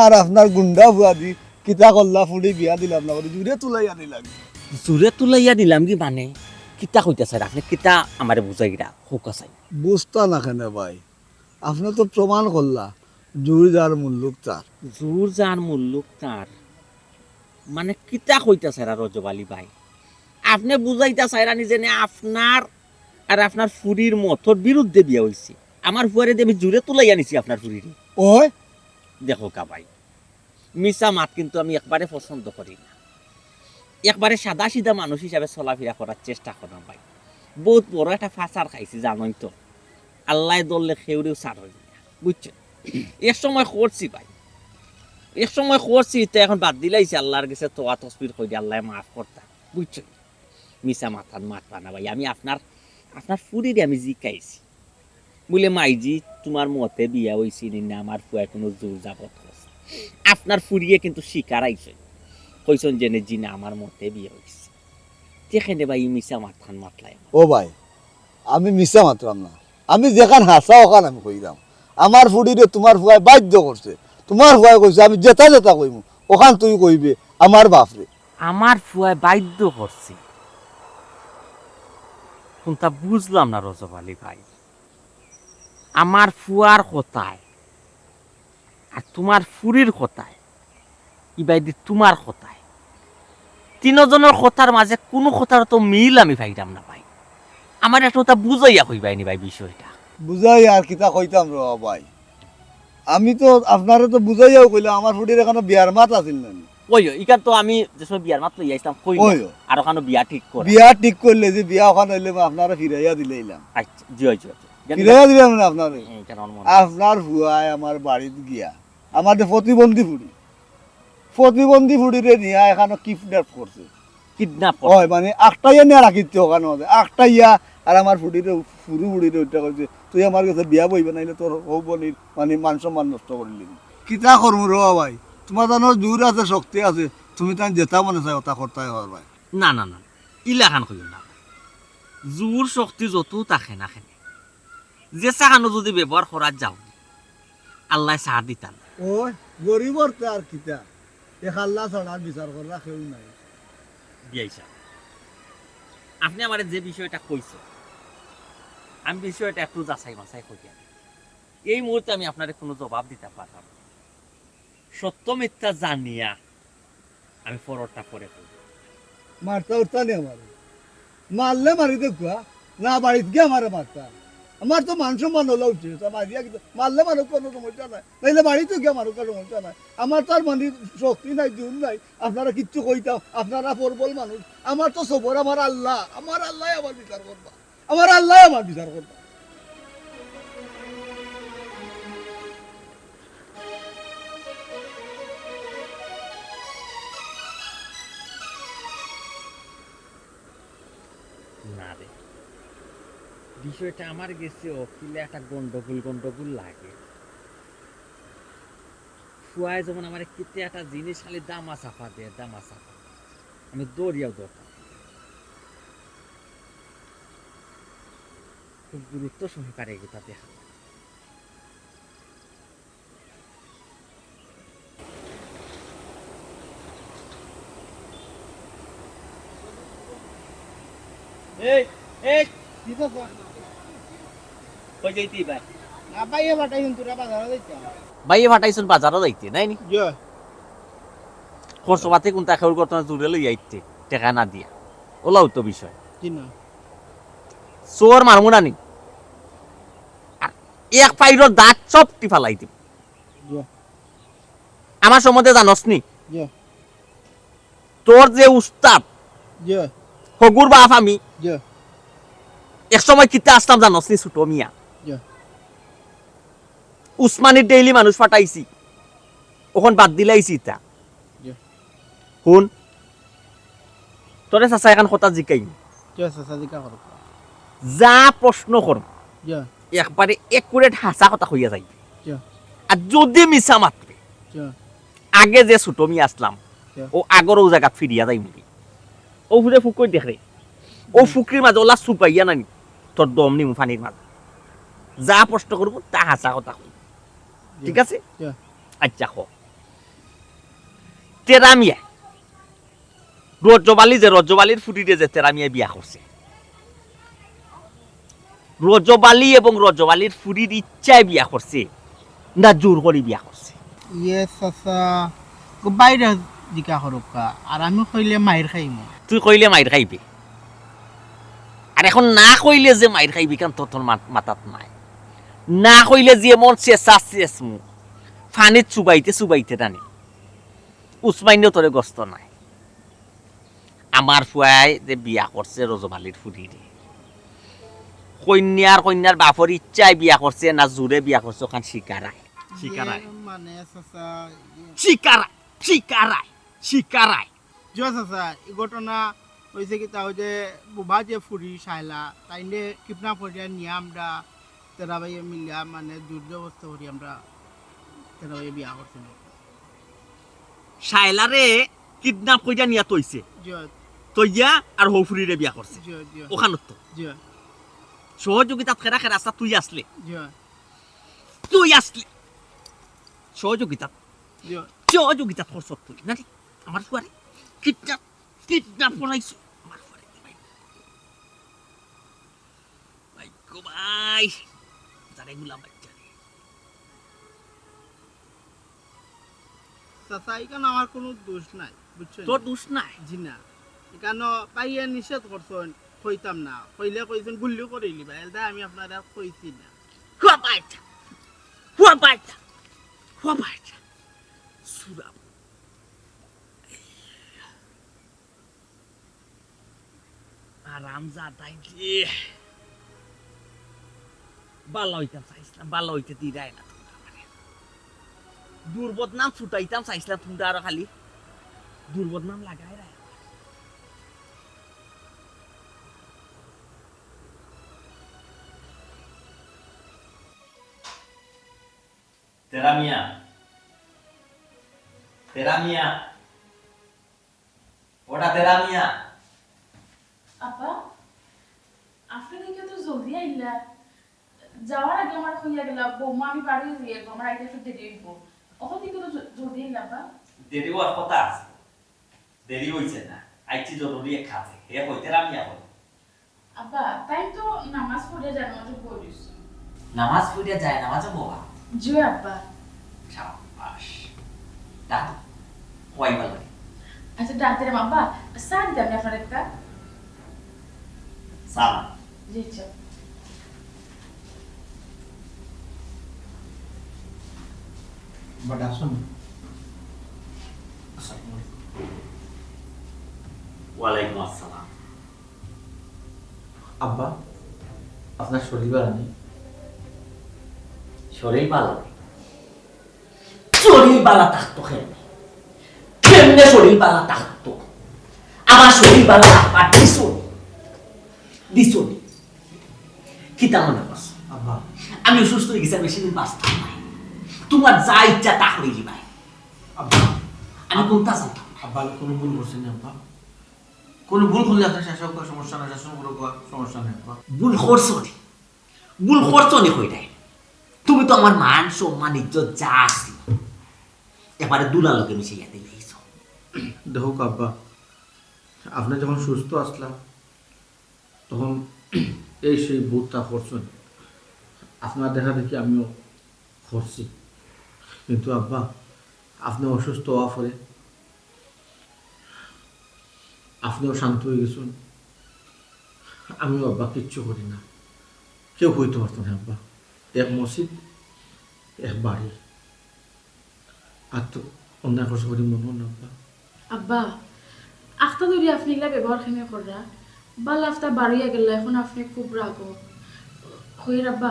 আর আপনার গুন্ডা ফুয়াদি কিতা করলা, ফুড়ি বিয়া দিলাম না করি জুরে তুলাইয়া নিলাম। জুরে তুলাইয়া নিলাম কি মানে? কিতা কইতা চাইরা আপনে? কিতা আমারে বুঝাইরা কউক্কা চাই। বুঝতা না কেনে ভাই? আপনে তো প্রমাণ করলা, জুর যার মুল্লুক তার। জুর যার মুল্লুক তার? মানে কিতা কইতা চাইরা রজব আলী ভাই? আপনে বুঝাইতা চাইরা নি যেনে আপনার আর আপনার ফুড়ির মতর বিরুদ্ধে বিয়া অইছে। আমার ফুয়ারে দি আমি জুরে তুলাইয়া নিছি আপনার ফুড়িরে। ওই দেখউক্কা ভাই, মিছা মাত কিন্তু আমি একবারে পছন্দ করি না। একবারে সাদাসিধা মানুষ হিসাবে চলাফিরা করার চেষ্টা কররাম ভাই। বউত বড় একটা ফাসার খাইছি জানইন তো। আল্লায় ধরলে কেউরেউ ছাড়ইন না, বুঝছইন? এক সময় করছি ভাই, এক সময় করছি, ইতা এখন বাদ দিলাইছি, আল্লার গেছে তোয়া তসবির কইরা আল্লায় মাফ করতা, বুঝছইন? মিছা মাতান মাতবা না ভাই, আমি আপনার, আপনার ফুড়িরে আমি জিকাইছি। বুলে, "মাইজি, তুমার মতে বিয়া অইছে নি না, আমার ফুয়ায় কুনু জুর জাবত করছে?" আপনার ফুড়িয়ে কিন্তু স্বীকার আইছইন, কইছইন যেনে, "জি না, আমার মতে বিয়া অইছে।" তে কেনে ভাই ই মিছা মাতখান মাতলায়? ও ভাই, আমি মিছা মাতরাম না, আমি যেখান হাছা অখান আমি কইরাম। আমার ফুড়িরে তুমার ফুয়ায় বাধ্য করছে, তুমার ফুয়ায় কইছে, "আমি যেতা যেতা কইমু, অখান তুই কইবে আমার বাফরে।" আমার ফুয়ায় বাধ্য করছে। কুনতা বুঝলাম না রজব আলী ভাই। আমার ফুয়ার কথায় আর তুমার ফুড়ির কথায়, ইবায়দি তুমার কথায়, তিনোজনর কথার মাঝে কুনু কথার তো মিল আমি পাইরাম না ভাই। আমারে একটা কথা বুঝাইয়া কইবায়নি ভাই বিষয়টা। বুঝাইয়া আর কিতা কইতাম রে ভাই, আমি তো আপনারে তো বুঝাইয়াউ কইলাম, আমার ফুড়ির এখানো বিয়ার মাত আছিল না নি? ওই, ওই, ইখান তো আমি যে সময় বিয়ার মাত লইয়া আইছলাম, কইলাম, ওই, ওই। আর ওখানো বিয়া ঠিক করা। বিয়া ঠিক করলে যে বিয়া ওখান অইলে আপনারে ফিরাইয়া দিলাইলাম। আচ্ছা, জি, জি, জি। জানি ফিরাইয়া দিলাম না আপনারে। হুম, কেন আমার মনে হয়? আপনার ফুয়ায় আমার বাড়িত গিয়া, আমার যে প্রতিবন্ধী ফুড়ি, প্রতিবন্ধী ফুড়িরে নিয়া এখানো কিডন্যাপ করছে। কিডন্যাপ করছে? ওই, মানে, আটকাইয়া নিয়া রাখিছে ওখানো, আটকাইয়া, আর আমার ফুড়িরে, ফুরু ফুড়িরে ওইটা কইছে, "তুই আমার গেছে বিয়া বইবে, নাইলে তোর হউ বইনর, মানে, মান সম্মান নষ্ট করিলিমু।" কিতা করমু রে ভাই? তুমার জানো জুর আছে, শক্তি আছে, তুমি তাইন যেতা মনে চায় ওতা করতায় পারবায়। না, না, না, ইলাখান কইও না। জুর শক্তি যত থাকে না কেনে, যে সাহানো যদি ব্যবহার করা যাও, আল্লায় ছাড় দিতা না। ওই, গরিবর তে আর কিতা? এক আল্লা ছাড়া বিচার করা কেউ নাই। বিয়াই সাব, আপনে আমারে যে বিষয়টা কইছইন, আমি বিষয়টা একটু যাচাই-বাছাই করিয়া দেখি। এই মুহূর্তে আমি আপনারে কুনু জবাব দিতা পারতাম না। সত্য মিথ্যা জানিয়া আমি পররটা পরে কইমু। মারতা উরতা নি আমারে? মারলে মারি দেউক্কা, না বাড়িত গিয়া আমারে মারতা। আমার তো মান সম্মান অলা উচিত, তা মারিয়া কিতা, মারলে মারউক কুনু সমস্যা নাই, নাইলে বাড়িত গিয়া মারউক কুনু সমস্যা নাই। আমার তো আর মানে শক্তি নাই, জুর নাই, আপনারে কিচ্ছু কইতাম, আপনারা প্রবল মানুষ। আমার তো সবর আমার আল্লা, আমার আল্লায় আমার বিচার করবা। আমার আল্লায় আমার বিচার করবা। না রে, বিষয়টা আমার গেছে অকিলা একটা গন্ডগোল গন্ডগোল লাগে। ফুয়ায় যেমন আমারে কিতা একটা জিনিস খালি দামা চাপা দে, দামা চাপা। আমি ধরিয়াও ধরতাম। খুব গুরুত্ব সহকারে এগুতা দেখা। এই, এই, কি কথা? কই যাইতে ভাই? না, ভাইয়ে পাঠাইছইন তোরা বাজারো যাইতে। ভাইয়ে পাঠাইছইন বাজারো যাইতে, নায় নি? জি। খরচ পাতি কুনতা খেউর করতো না, জুরে লই আইতে, টেকা না দিয়া। অলাউ তো বিষয়। জি না। চোর মারমু না নি? আর এক পাইরর দাঁত সব টিপালাই দিমু। জি। আমার সম্বন্ধে জানোস নি? জি। তোর যে উস্তাদ, জি। হগুর বাপ আমি। জি। এক সময় কিতা আছলাম জানোস নি, ছোট মিয়া? জি। উসমানীর ডেইলি মানুষ পাঠাইছি, অখন বাদ দিলাইছি ইতা। জি। হুন, তোরে চাচা এখান কথা জিকাইমু। জি, চাচা জিকা করো। যা প্রশ্ন করমু, জি। একবারে accurate হাছা কথা কইয়া যাইবে। জি। আর যদি মিছা মাতরে, জি। আগে যে ছোট মিয়া আছলাম, জি। অউ আগর অউ জাগাত ফিরিয়া যাইমু। অউ ফুরে ফুকরি দেখরে, অউ ফুকরির মাঝে অলা চুপাইয়া নানি, তোর দম নিমু পানির মাঝে। যা প্রশ্ন করমু, তা হাছা কথা কইবি। জি। ঠিক আছে? জি। আচ্ছা, ক। তেরা মিয়া, রজব আলী যে, রজব আলীর ফুরিরে যে তেরা মিয়া বিয়া করছে, রজব আলী এবং রজব আলীর ফুরির ইচ্ছায় বিয়া করছে না জোর করি বিয়া করছে? ইয়ে চাচা, গো বাইরে জিকা করুক্কা, আর আমি কইলে মাইর খাইমু। তুই কইলে মাইর খাইবে, আর এখন না কইলে যে মাইর খাইবে, কারণ তোর, তোর মা-, মাথাত নাই। না কইলে যে এমন চেঁচা চেঁচমু, ফানিত চুবাইতে চুবাইতে টানে, উসমাইনও তোরে গস্ত নাই। আমার ফুয়ায় যে বিয়া করছে রজব আলীর ফুরিরে, কইন্যার, কইন্যার বাপর ইচ্ছায় বিয়া করছে না জোরে বিয়া করছে, ওখান স্বীকারায়। স্বীকারায়। ইয়ে মানে চাচা, ইয়ে স্বীকারায়, স্বীকারায়, স্বীকারায়। জি চাচা, এই ঘটনা হইছে কি, তা ওই যে বুবা যে ফুরি শায়লা, তাইনে কিডন্যাপ করিয়া নিয়া আমরা তেরা ভাইয়ে মিলিয়া মানে জোর জবরদস্ত করি আমরা তেরা ভাইয়ে বিয়া করছিল। শায়লারে কিডন্যাপ কইরা নিয়া তইছে। জি। তইয়া আর হউ ফুরিরে বিয়া করছে। জি, জি। ওখানো তো। জি। সহযোগিতাত খেরা খেরা আসলা, তুই আসলে। জি। তুই আসলে। সহযোগিতাত। জি। সহযোগিতাত করছ তুই, নাকি? আমার ফুয়ারে কিডন্যাপ, কিডন্যাপ করাইছো। আমার ফুয়ারে ভাই। ভাই গো ভাই। জানে গুলাম বাচ্চা রে। চাচা, এখানে আমার কোনো দোষ নাই, বুঝছেন? তোর দোষ নাই? জি না, এখানে পাইয়া নিষেধ করছেন, কইতাম না, কইলে কইছেন গুল্লি করিলিবা, এলদা আমি আপনারে কইছি না। হুয়া বাইটা, হুয়া বাইটা, হুয়া বাইটা। সুরা। আরাম যা তাই যে। বালা অইতাম চাইছিলাম, বালা অইতে দিরায় না তুমরা আমারে। দুর্বদনাম ছুটাইতাম চাইছিলাম তুমরা আরো খালি। দুর্বদনাম লাগাইরায়। তেরা মিয়া। তেরা মিয়া। ওটা তেরা মিয়া। আপা, আপনি দেখে তো জলদি আইলা। যাওয়ার আগে আমার কইয়া গেলা, "বৌমা, আমি বাড়ি যাই, আমার আইতে একটু দেরি হইব।" অখন দেখে তো জ-, জলদি আইলা, আপা। দেরি হওয়ার কথা আছে। দেরি হইছে না। আইছি জরুরি এক কাজে। হে কই, তেরা মিয়া কই? আব্বা, তাই তো নামাজ পড়িয়া যায় নামাজে বই রইছে। নামাজ পড়িয়া যায় নামাজে বওয়া? জি আব্বা। শাবাশ। ডাক। কই ভালো। আচ্ছা, ডাক দিলাম আব্বা। চা দিতাম না আপনার একটা? চা না। জি, চা। বাট আসুন। আসসালামু আলাইকুম। ওয়ালাইকুম আসসালাম। আব্বা, আপনার শরীর ভালো নেই? শরীর ভালো নেই? শরীর ভালো থাকতো কেমনে? কেমনে শরীর ভালো থাকতো? আমার শরীর ভালো রাখবার দিছো নি? দিছো নি? কিতা মনে করছো? আব্বা। আমি অসুস্থ হয়ে গেছি, আমি সেদিন বাঁচতাম না। তোমার যা ইচ্ছা তা হয়ে যাবে। আব্বা। আমি কোনটা জানতাম না। আব্বা, আমি কোনো ভুল করছি না, আব্বা। কোনো ভুল করলে আপনার শাসক করা সমস্যা না, শাসন করে করা সমস্যা নেই, আব্বা। ভুল করছো নি? ভুল করছো নি কই নাই? তুমি তো আমার মান, সম্মান, ইজ্জত যা আছিল, এবারে দুলা লগে মিশাইয়া দিলাইছো। দেখো আব্বা, আপনি যখন সুস্থ আসলা, তখন এই সেই ভুলটা করছেন। আপনার দেখা দেখি আমিও করছি, কিন্তু আব্বা, আপনি অসুস্থ হওয়া পরে আপনিও শান্ত হয়ে গেছেন, আমিও আব্বা কিচ্ছু করি না। কেউ কইতে পারতো না আব্বা, এক মসজিদ, এক বাড়ি, আর তো অন্যায় কিছু করি মনে হয় না আব্বা। আব্বা, আখতা ধরি আপনি ইলা ব্যবহার কেনে কররা? বালা আখতা বারইয়া গেলা, এখন আপনি খুব রাগ। কইর আব্বা,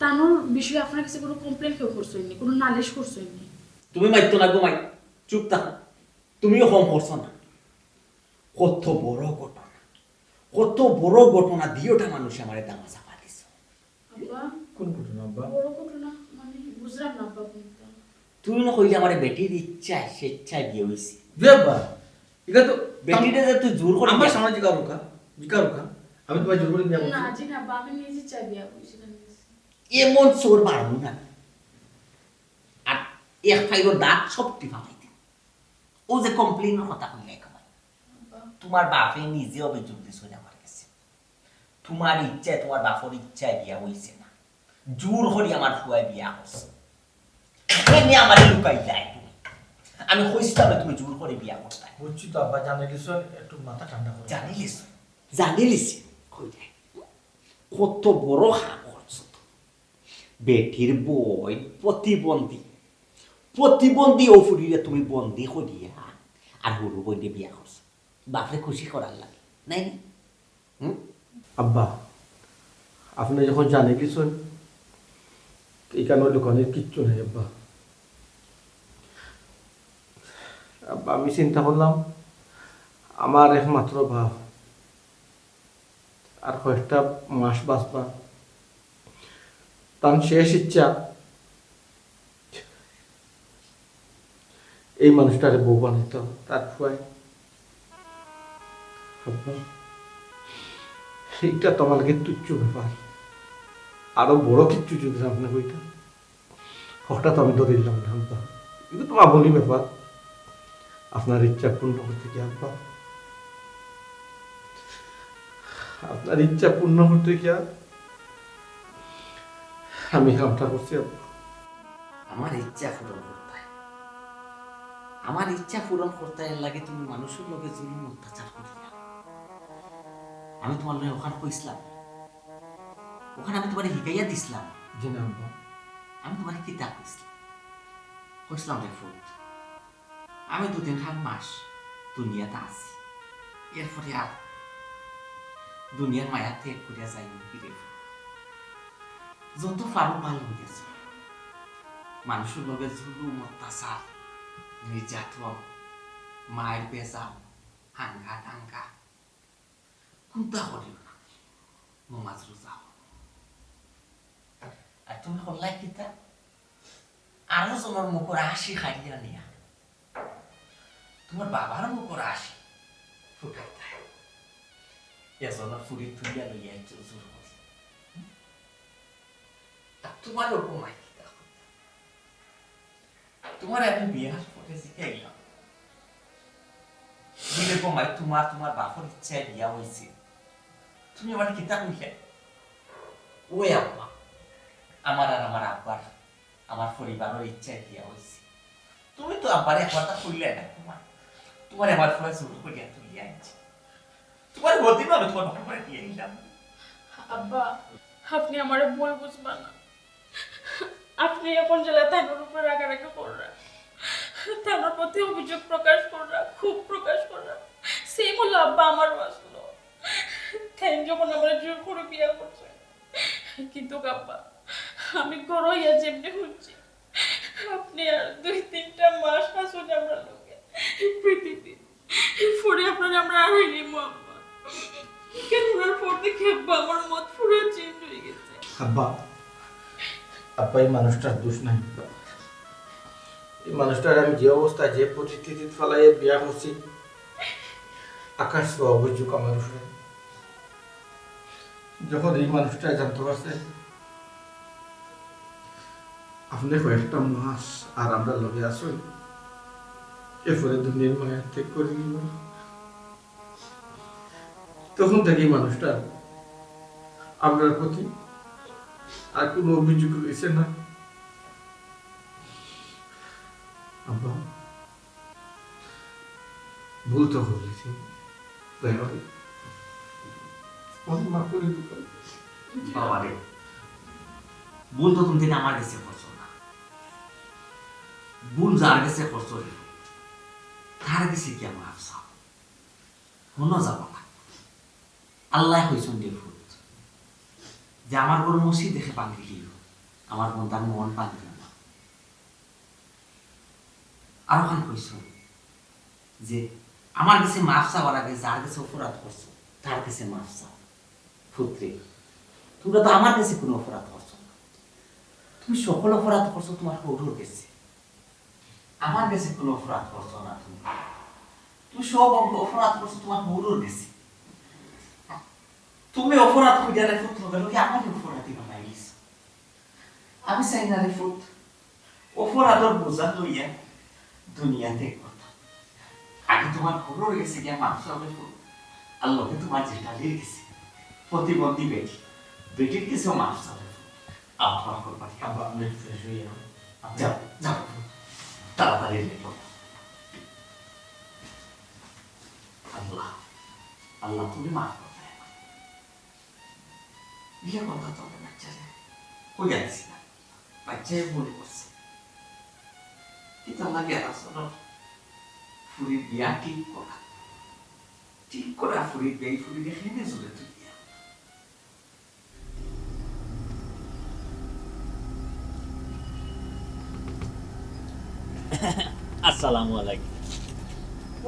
তানুর বিষয়ে আপনার কাছে কোনো complain কেউ করছইন নি, কোনো নালিশ করছইন নি? তুমি মাইতো না গো মাই, চুপ থাকো। তুমিও কম করছো না। কত বড় ঘটনা, কত বড় ঘটনা দিওটা মানুষ আমারে দামা চাপা দিছো। আব্বা, কোন ঘটনা আব্বা? বড় ঘটনা মানে বুঝলাম না আব্বা কোনটা। তুই না কইলে আমারে বেটির ইচ্ছায় স্বেচ্ছায় বিয়া হইছে। জি আব্বা, এটা তো বেটিরে যে তুই জোর করে আমার বিয়া সামনে জিকার রুকা, জিকার রুকা। আমি তোমার জোর করে বিয়া করছি? না, জি না আব্বা, আমি নিজে চাই বিয়া করছি। এমন চোর মারবো না। আর এক ফাইলর দাঁত সব টিপা খাইতে। ও যে কমপ্লেইনর কথা কইলে একবার, তোমার বাপে নিজে অভিযোগ দিছইন আমার কাছে। তোমার ইচ্ছায়, তোমার বাপর ইচ্ছায় বিয়া অইছে না, জোর করি আমার ফুয়ায় বিয়া করছে। এমনে আমারে লুকাইলায় তুমি। আমি কইছিলাম না তুমি জোর করি বিয়া করতায়। বুঝছি তো আব্বা, জানিলিছইন, একটু মাথা ঠান্ডা করো। জানিলিছইন, জানিলিছি, কইলে কত বড় কাম করছো তুমি। বেটির বইন প্রতিবন্ধী, প্রতিবন্ধী অউ ফুরিরে তুমি বন্দী করিয়া আর হুরু বইনরে বিয়া করছো। বাপরে খুশি করার লাগি, নায় নি? হুম? আব্বা, আপনে যখন জানিলিছইন, ইখানো লুকানির কিচ্ছু নাই আব্বা। আব্বা, আমি চিন্তা করলাম, আমার একমাত্র বাপ, আর কয়েকটা মাস বাঁচবা, তান শেষ ইচ্ছা এই মানুষটারে বউ বানাইতো, তার ফুয়ায়। আব্বা, ইটা তো আমার লাগি তুচ্ছ ব্যাপার। আরো বড় কিচ্ছু যদি আপনে কইতা, হঠাৎ আমি ধরিলাম না আব্বা। ইটা তো মামুলি ব্যাপার। আপনার ইচ্ছা পূর্ণ করতে গিয়া আব্বা, আপনার ইচ্ছা পূর্ণ করতে গিয়া আমি কামটা করছি আব্বা। আমার ইচ্ছা পূরণ করতায়, আমার ইচ্ছা পূরণ করতায়, এর লাগি তুমি মানুষর লগে জুলুম অত্যাচার করিয়া। আমি তোমার লগে অখান কইছিলাম, অখান আমি তোমারে হিকাইয়া দিছিলাম। জি না আব্বা। আমি তোমারে কিতা কইছিলাম? কইছিলাম, রে ফুত, আমি দুদিন খান মাস দুনিয়াত আছি, এরপরে আর দুনিয়ার মায়া ত্যাগ করিয়া যাইমু গি রে ফুত। যত পারো ভালা অইয়া চলো। মানুষর লগে জুলুম, অত্যাচার, নির্যাতন, মাইর, বেজাল, হাঙ্গা, দাঙ্গা, কুন্তা করিও না। নমাজ রোজা করো। আর তুমি করলায় কিতা? আরো জনর মুখর হাসি কাড়িয়া নিয়া তোমার বাবার মুখর হাসি ফুটাইতায়। এজনর ফুরি তুলিয়া লইয়া আইছো জোর করি। হুম? আর তোমার ওরকম মাই কিতা করতা? তোমারে আমি বিয়ার পরে জিকাইলাম। বুলে গো মাই, তোমার, তোমার বাপর ইচ্ছায় বিয়া অইছে। তুমি আমারে কিতা কইলায়? ওই আব্বা, আমার আর আমার আব্বার, আমার পরিবারর ইচ্ছায় বিয়া অইছে। তুমি তো আব্বারে এক কথা কইলায় না, তোমার, তোমারে আমার ফুয়ায় জোর করিয়া তুলিয়া আনছে। তোমার হদিন আমি তোমার বাপরে দিয়া আইলাম। আব্বা, আপনে আমারে ভুল বুঝবা না। আপনে এখন যেলা তানর উপরে রাগারাগি কররা, তানর প্রতি অভিযোগ প্রকাশ কররা, ক্ষোভ প্রকাশ কররা, same অইলো আব্বা আমারও আসলো। তাইন যখন আমারে জোর করি বিয়া করছে, কিন্তু আব্বা, আমি ঘরো আইয়া যেমনে হুনছি, আপনে আর দুই তিনটা মাস আছইন আমরার লগে পৃথিবীত। এরপরে আপনারে আমরা হারাইলিমু, আব্বা। ইখান হুনার পর থাকি, আব্বা, আমার মত পুরা change অই গেছে। আব্বা, আব্বা, এই মানুষটার দোষ নাই। এই মানুষটারে আমি যে অবস্থায়, যে পরিস্থিতিত ফালাইয়া বিয়া করছি, আকাশ ছোঁয়া অভিযোগ আমার উপরে। যখন এই মানুষটায় জানতে পারছে আপনে কয়েকটা মাস আর আমরার লগে আছইন, এরপরে দুনিয়ার মায়া ত্যাগ করি দিবা, তখন থাকি এই মানুষটার আমরার প্রতি আর কুনু অভিযোগ রইছে না। আব্বা, ভুল তো করছি, দয়া করি আমারে মাফ করি দিবা। বাবা রে, ভুল তো তুমি আমার গেছে করছো না, ভুল যার গেছে করছো রে, তার গেছে গিয়া মাফ চাও। হুনো যাবা না। আল্লায় কইছইন রে ফুত, যে আমার ঘর মসজিদ দেখে ভাঙ্গিলিও, আমার বন্দার মন ভাঙ্গিও না। আরোখান কইছইন যে আমার গেছে মাফ চাওয়ার আগে যার গেছে অপরাধ করছো, তার গেছে মাফ চাও। ফুতরে, তুমরা তো আমার গেছে কুনু অপরাধ করছো না, তুমি সকল অপরাধ করছো তুমার হউরর গেছে। আমার গেছে কুনু অপরাধ করছো না তুমি। তুমি সব অপ-, অপরাধ করছো তুমার হউরর গেছে। তুমি অপরাধ করিয়া রে ফুত লগে লগে আমারে অপরাধী বানাই দিছো। আমি চাই না রে ফুত, অপরাধর বোঝা লইয়া দুনিয়া ত্যাগ করতাম। তোমার ঘরর গেছে গিয়া মাফ চাও রে ফুত। আর লগে তোমার জেঠালির গেছে, প্রতিবন্ধী বেটি, বেটির গেছেও মাফ চাও রে ফুত। আও, মাফ করবা। আব্বা, আমি fresh হই, আব্বা। যাও, যাও, তাড়াতাড়ি রেডি হও। আল্লাহ, আল্লাহ, তুমি মাফ করবে। বিয়া কথা তো আমি বাচ্চারে কইয়া দিছি না, বাচ্চায় ভুল করছে। কিতা লাগে আসলে ফুরির বিয়া ঠিক করা, ঠিক করা ফুরির বিয়া, এই ফুরির এখানে জুড়ে তুই বিয়া। আসসালামু আলাইকুম।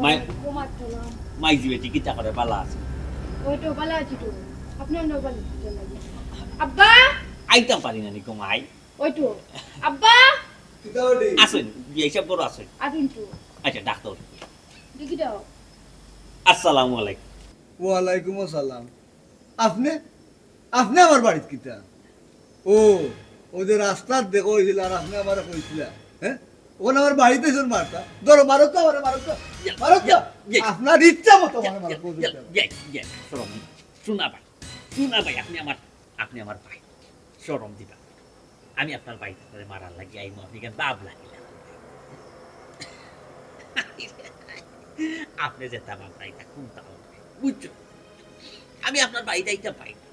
মাই-, ওয়ালাইকুম আসসালাম। মাইজি বেটি কিতা করে, বালা আছে? ওই তো, বালা আছি তো। আপনি অন্য বালা আছেন নাকি? আব্বা! আইতাম পারি না নি গো মাই। ওই তো, আব্বা! কিতা ওটি? আসুন, বিয়াই সাহেব বড় আসুন। আসুন তো। আচ্ছা, ডাক্তার। দেখি দাও। আসসালামু আলাইকুম। ওয়ালাইকুম আসসালাম। আপনি, আপনি আমার বাড়িত কিতা? ও, ওই যে রাস্তাত দেখা হইছিল আর আপনি আমারে কইছিলা, হ্যাঁ? ওখানে আমার বাড়িতে এসে মারতা। ধরো, মারো তো আমারে, মারো তো। ইয়া, মারো তো। ইয়া, ইয়া। আপনার ইচ্ছা মতো আমারে মারো, ইয়া, কই ইয়া, দিতে হবে? ইয়া, ইয়া, শোনো, শোনা ভাই, শোনা ভাই, আপনি আমার, আপনি আমার ভাই, শরম দিবা। আমি আপনার বাড়িত আপনারে মারার লাগি আইমু, আপনি কেন বাপ লাগিলা? আপনি যেতা বাপ লাগিলা, কোনটা হবে? বুঝছো? আমি আপনার বাড়িত আইতাম পারি না।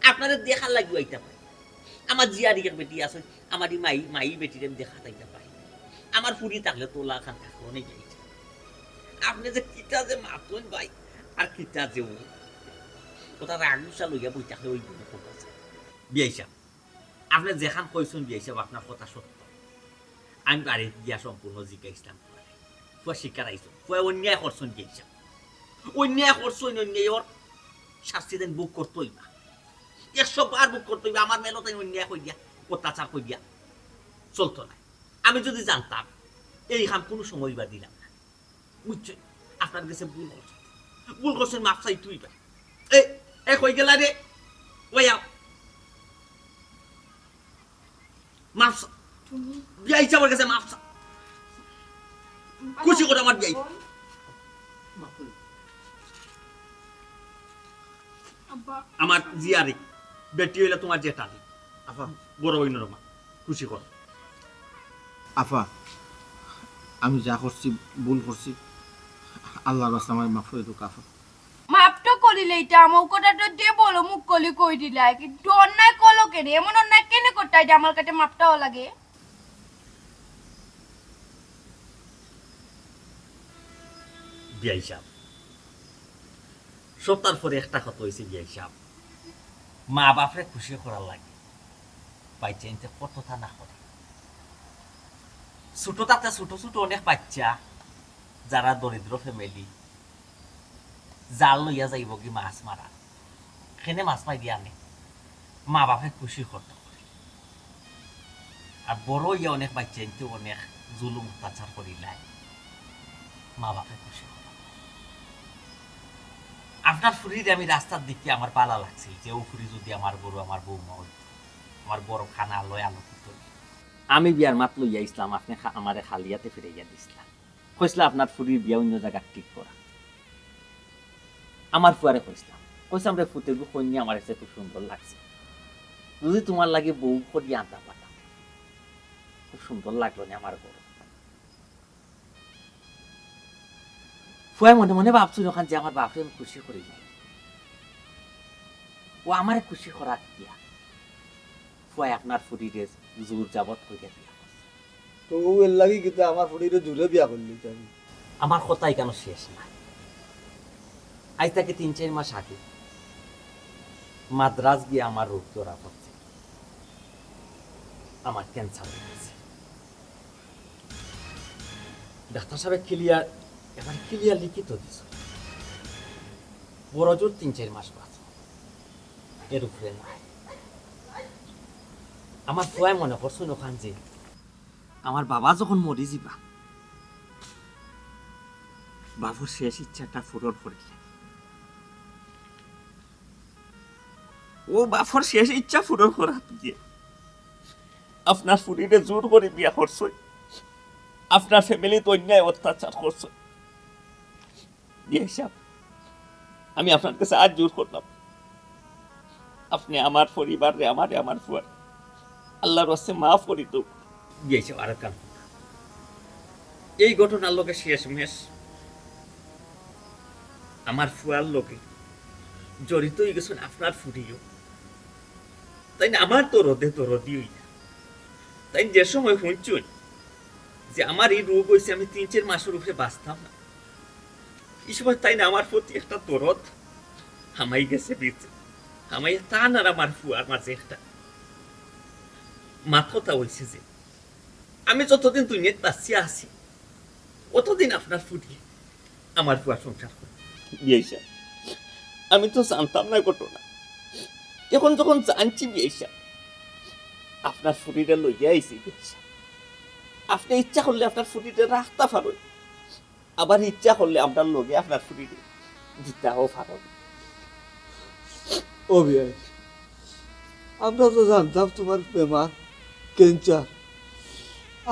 আপনারে দেখার লাগি আইতাম পারি। আমার জিয়ারি এক বেটি আছে, আমার এই মাই, মাই বেটিরে আমি দেখাত আইতাম পারি না। আমার ফুরি থাকলে তো ওলা খান থাকলো নেই যাইছে। আপনি যে কিতা যে মাতইন ভাই, আর কিতা যে ও। ওটা রাগ গুসা লইয়া বই থাকলে ওই দিনে কথা আছে। বিয়াই সাহেব, আপনি যেখান কইছেন বিয়াই সাহেব, আপনার কথা সত্য। আমি বাড়িত গিয়া সম্পূর্ণ জিকাইছিলাম। ফুয়া স্বীকার আইছো। ফুয়া অন্যায় করছইন বিয়াই সাহেব। অন্যায় করছইন, অন্যায়র শাস্তি দেন ভোগ করতে হইবা। একশো বার ভোগ করতে হইবা। আমার মেয়ের তাই অন্যায় কই দিয়া, অত্যাচার কই দিয়া চলতো না। আমি যদি জানতাম, এই কাম কোনো সময় বা দিলাম না। বুঝছেন? আপনার গেছে ভুল করছেন। ভুল করছেন, মাফ চাই তুই বা। এ, এ, কই গেলা রে? ওই আও। মাফ চা। তুমি? বিয়াই সাহেবের কাছে মাফ চা। খুশি করে আমার বিয়াই। আব্বা। আমার জিয়ারি, বেটি হইলে তোমার জেঠালি। আফা, বড় হইন রে মা, খুশি কর। আফা, আমি যা করছি, ভুল করছি, আল্লাহর রাস্তা আমারে মাফ করে দেও, আফা। মাফ তো করিলে এটা, আমার কথাটা যে বড় মুখ কলি কই দিলাই, কিন্তু অন্যায় করলো কেন? এমন অন্যায় কেন করতে হয় যে আমার কাছে মাফটাও লাগে? বিয়াই সাহেব, সবতার পরে একটা কথা হইছে বিয়াই সাহেব, মা বাপরে খুশি করার লাগি বাইচ্চাইন্তে কততা না করে। ছোট থাকতে ছোট ছোট অনেক বাইচ্চা যারা দরিদ্র family, জাল লইয়া যাইবগি মাছ মারা, কেনে মাছ মারি আনে, মা বাপে খুশি করতো করে। আর বড় হইয়া অনেক বাইচ্চাইন্তে অনেক জুলুম অত্যাচার করিলায়, মা বাপে খুশি করতো। আপনার ফুরিরে আমি রাস্তার দিকে আমার বালা লাগছিল যে ও ফুরি যদি আমার বড়, আমার বৌমা হইতো, আমার বড় খানা লয় আলোকিত হইতো। আমি বিয়ার মাত লইয়া আইছলাম, আপনে খা-, আমারে খালি আতে ফিরাইয়া দিছলা। কইছলা আপনার ফুরির বিয়া অন্য জাগাত ঠিক করা। আমার ফুয়ারে কইছলাম, কইছলাম রে ফুত, এগু কইন্যা আমার কাছে খুব সুন্দর লাগছে, যদি তোমার লাগি বউ করিয়া আনতাম পারতাম, খুব সুন্দর লাগলো নে আমার বড়। ফুয়ায় মনে মনে ভাবছইন ওখান যে আমার বাপরে আমি খুশি করি নাই, ও আমারে খুশি করাত গিয়া ফুয়ায় আপনার ফুরিরে জোর জাবত করিয়া বিয়া করছে। তো ও এর লাগি কিতা আমার ফুরিরে জোরে বিয়া করলি তাই? আমার কথা এখানো শেষ নাই। আইজ থাকি তিন চাইর মাস আগে মাদ্রাজ গিয়া আমার রোগ ধরা পড়ছে, আমার cancer হয়ে গেছে। ডাক্তার সাহেব clear, এবার clear লিখিত দিছে, বড় জোর তিন চাইর মাস বাঁচবো, এর উপরে নাই। আমার ফুয়ায় মনে করছইন ওখান যে আমার বাবা যখন মরি যিবা, বাপর শেষ ইচ্ছাটা পূরণ করিলে। ও বাপর শেষ ইচ্ছা পূরণ করাত গিয়া আপনার ফুরিরে জোর করি বিয়া করছইন, আপনার family-ত অন্যায় অত্যাচার করছইন। বিয়াই সাব, আমি আপনার কাছে আত জোড় করলাম, আপনে আমার পরিবাররে, আমারে, আমার ফুয়ারে আল্লার ওয়াস্তে মাফ করি দেউক। বিয়াই সাব, আরেকখান কথা, এই ঘটনার লগে শেষমেশ আমার ফুয়ার লগে জড়িত অইগেছইন আপনার ফুড়িও। তাইন আমার দরদে দরদি অইয়া, তাইন যে সময় হুনছইন যে আমার ই রোগ অইছে, আমি তিন চাইর মাসর উপরে বাঁচতাম না, ই সময় তাইন আমার প্রতি একটা দরদ হামাই গেছে ভিতরে। হামাইয়া তান আর আমার ফুয়ার মাঝে একটা মাত কথা অইছে যে, আমি যতদিন দুনিয়াত বাঁচিয়া আছি, অতদিন আপনার ফুড়ি আমার ফুয়ার সংসার করবো। বিয়াই সাব, আমি তো জানতাম না ঘটনা, এখন যখন জানছি বিয়াই সাব, আপনার ফুড়িরে লইয়া আইছি বিয়াই সাব। আপনে ইচ্ছা করলে আপনার ফুড়িরে রাখতা পারইন, আবার ইচ্ছা করলে আমরার লগে আপনার ফুড়িরে দিতাও পারইন। ও বিয়াই, আমরা তো জানতাম তুমার বেমার ক্যান্সার,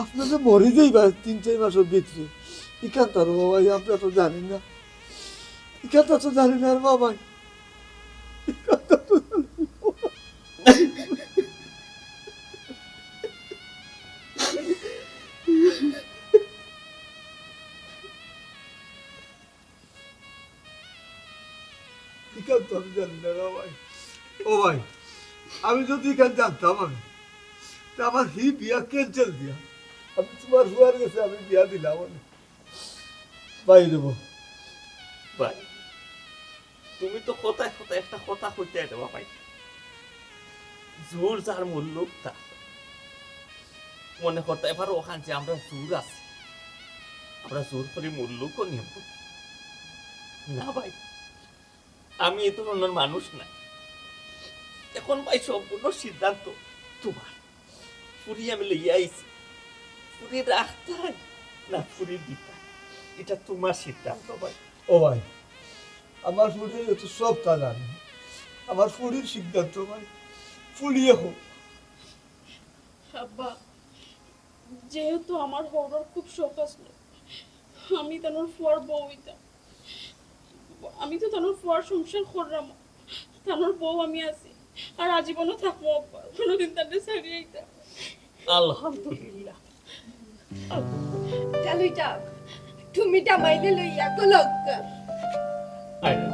আপনে যে মরি যাইবা তিন চাইর মাসর ভিতরে, ইখানতা রে বাবাই, আমরা তো জানি না, ইখানতা তো জানি না রে বাবাই। ইখান তো আমি জানি না রে ভাই। ও ভাই, আমি যদি ইখান জানতাম আমি, তে আমার হি বিয়া cancel দিয়া আমি তুমার ফুয়ার গেছে আমি বিয়া দিলাম অনে। ভাই রে বা। ভাই, তুমি তো কথায় কথায় একটা কথা কইতায় রে বা ভাই। জোর যার মুল্লুক তার। মনে করতায় পারো অখান যে আমরা জোর আছি, আমরা জোর করি মুল্লুকও নিব। না ভাই, আমি ই ধরনর মানুষ না। এখন ভাই সম্পূর্ণ সিদ্ধান্ত তুমার। ফুড়ি আমি লইয়া আইছি, ফুড়ি রাখতায় না ফুড়ি দিতায়, ইটা তুমার সিদ্ধান্ত ভাই। ও ভাই, আমার ফুড়িয়ে তো সবতা জানে, আমার ফুড়ির সিদ্ধান্ত ভাই, ফুড়িয়ে কউক। আব্বা, যেহেতু আমার হউরর খুব শখ আছিল, আমি তানর ফুয়ার বউ অইতাম। আমি তো তানর ফুয়ার সংসার কররাম, তানর বউ আমি আছি, আর আজীবনও থাকমু আব্বা, কুনুদিন তানরে ছাড়ি আইতাম। আলহামদুলিল্লাহ। আলহামদুলিল্লাহ। চলো যাও, তুমি জামাইরে লইয়া গলক। আয় না।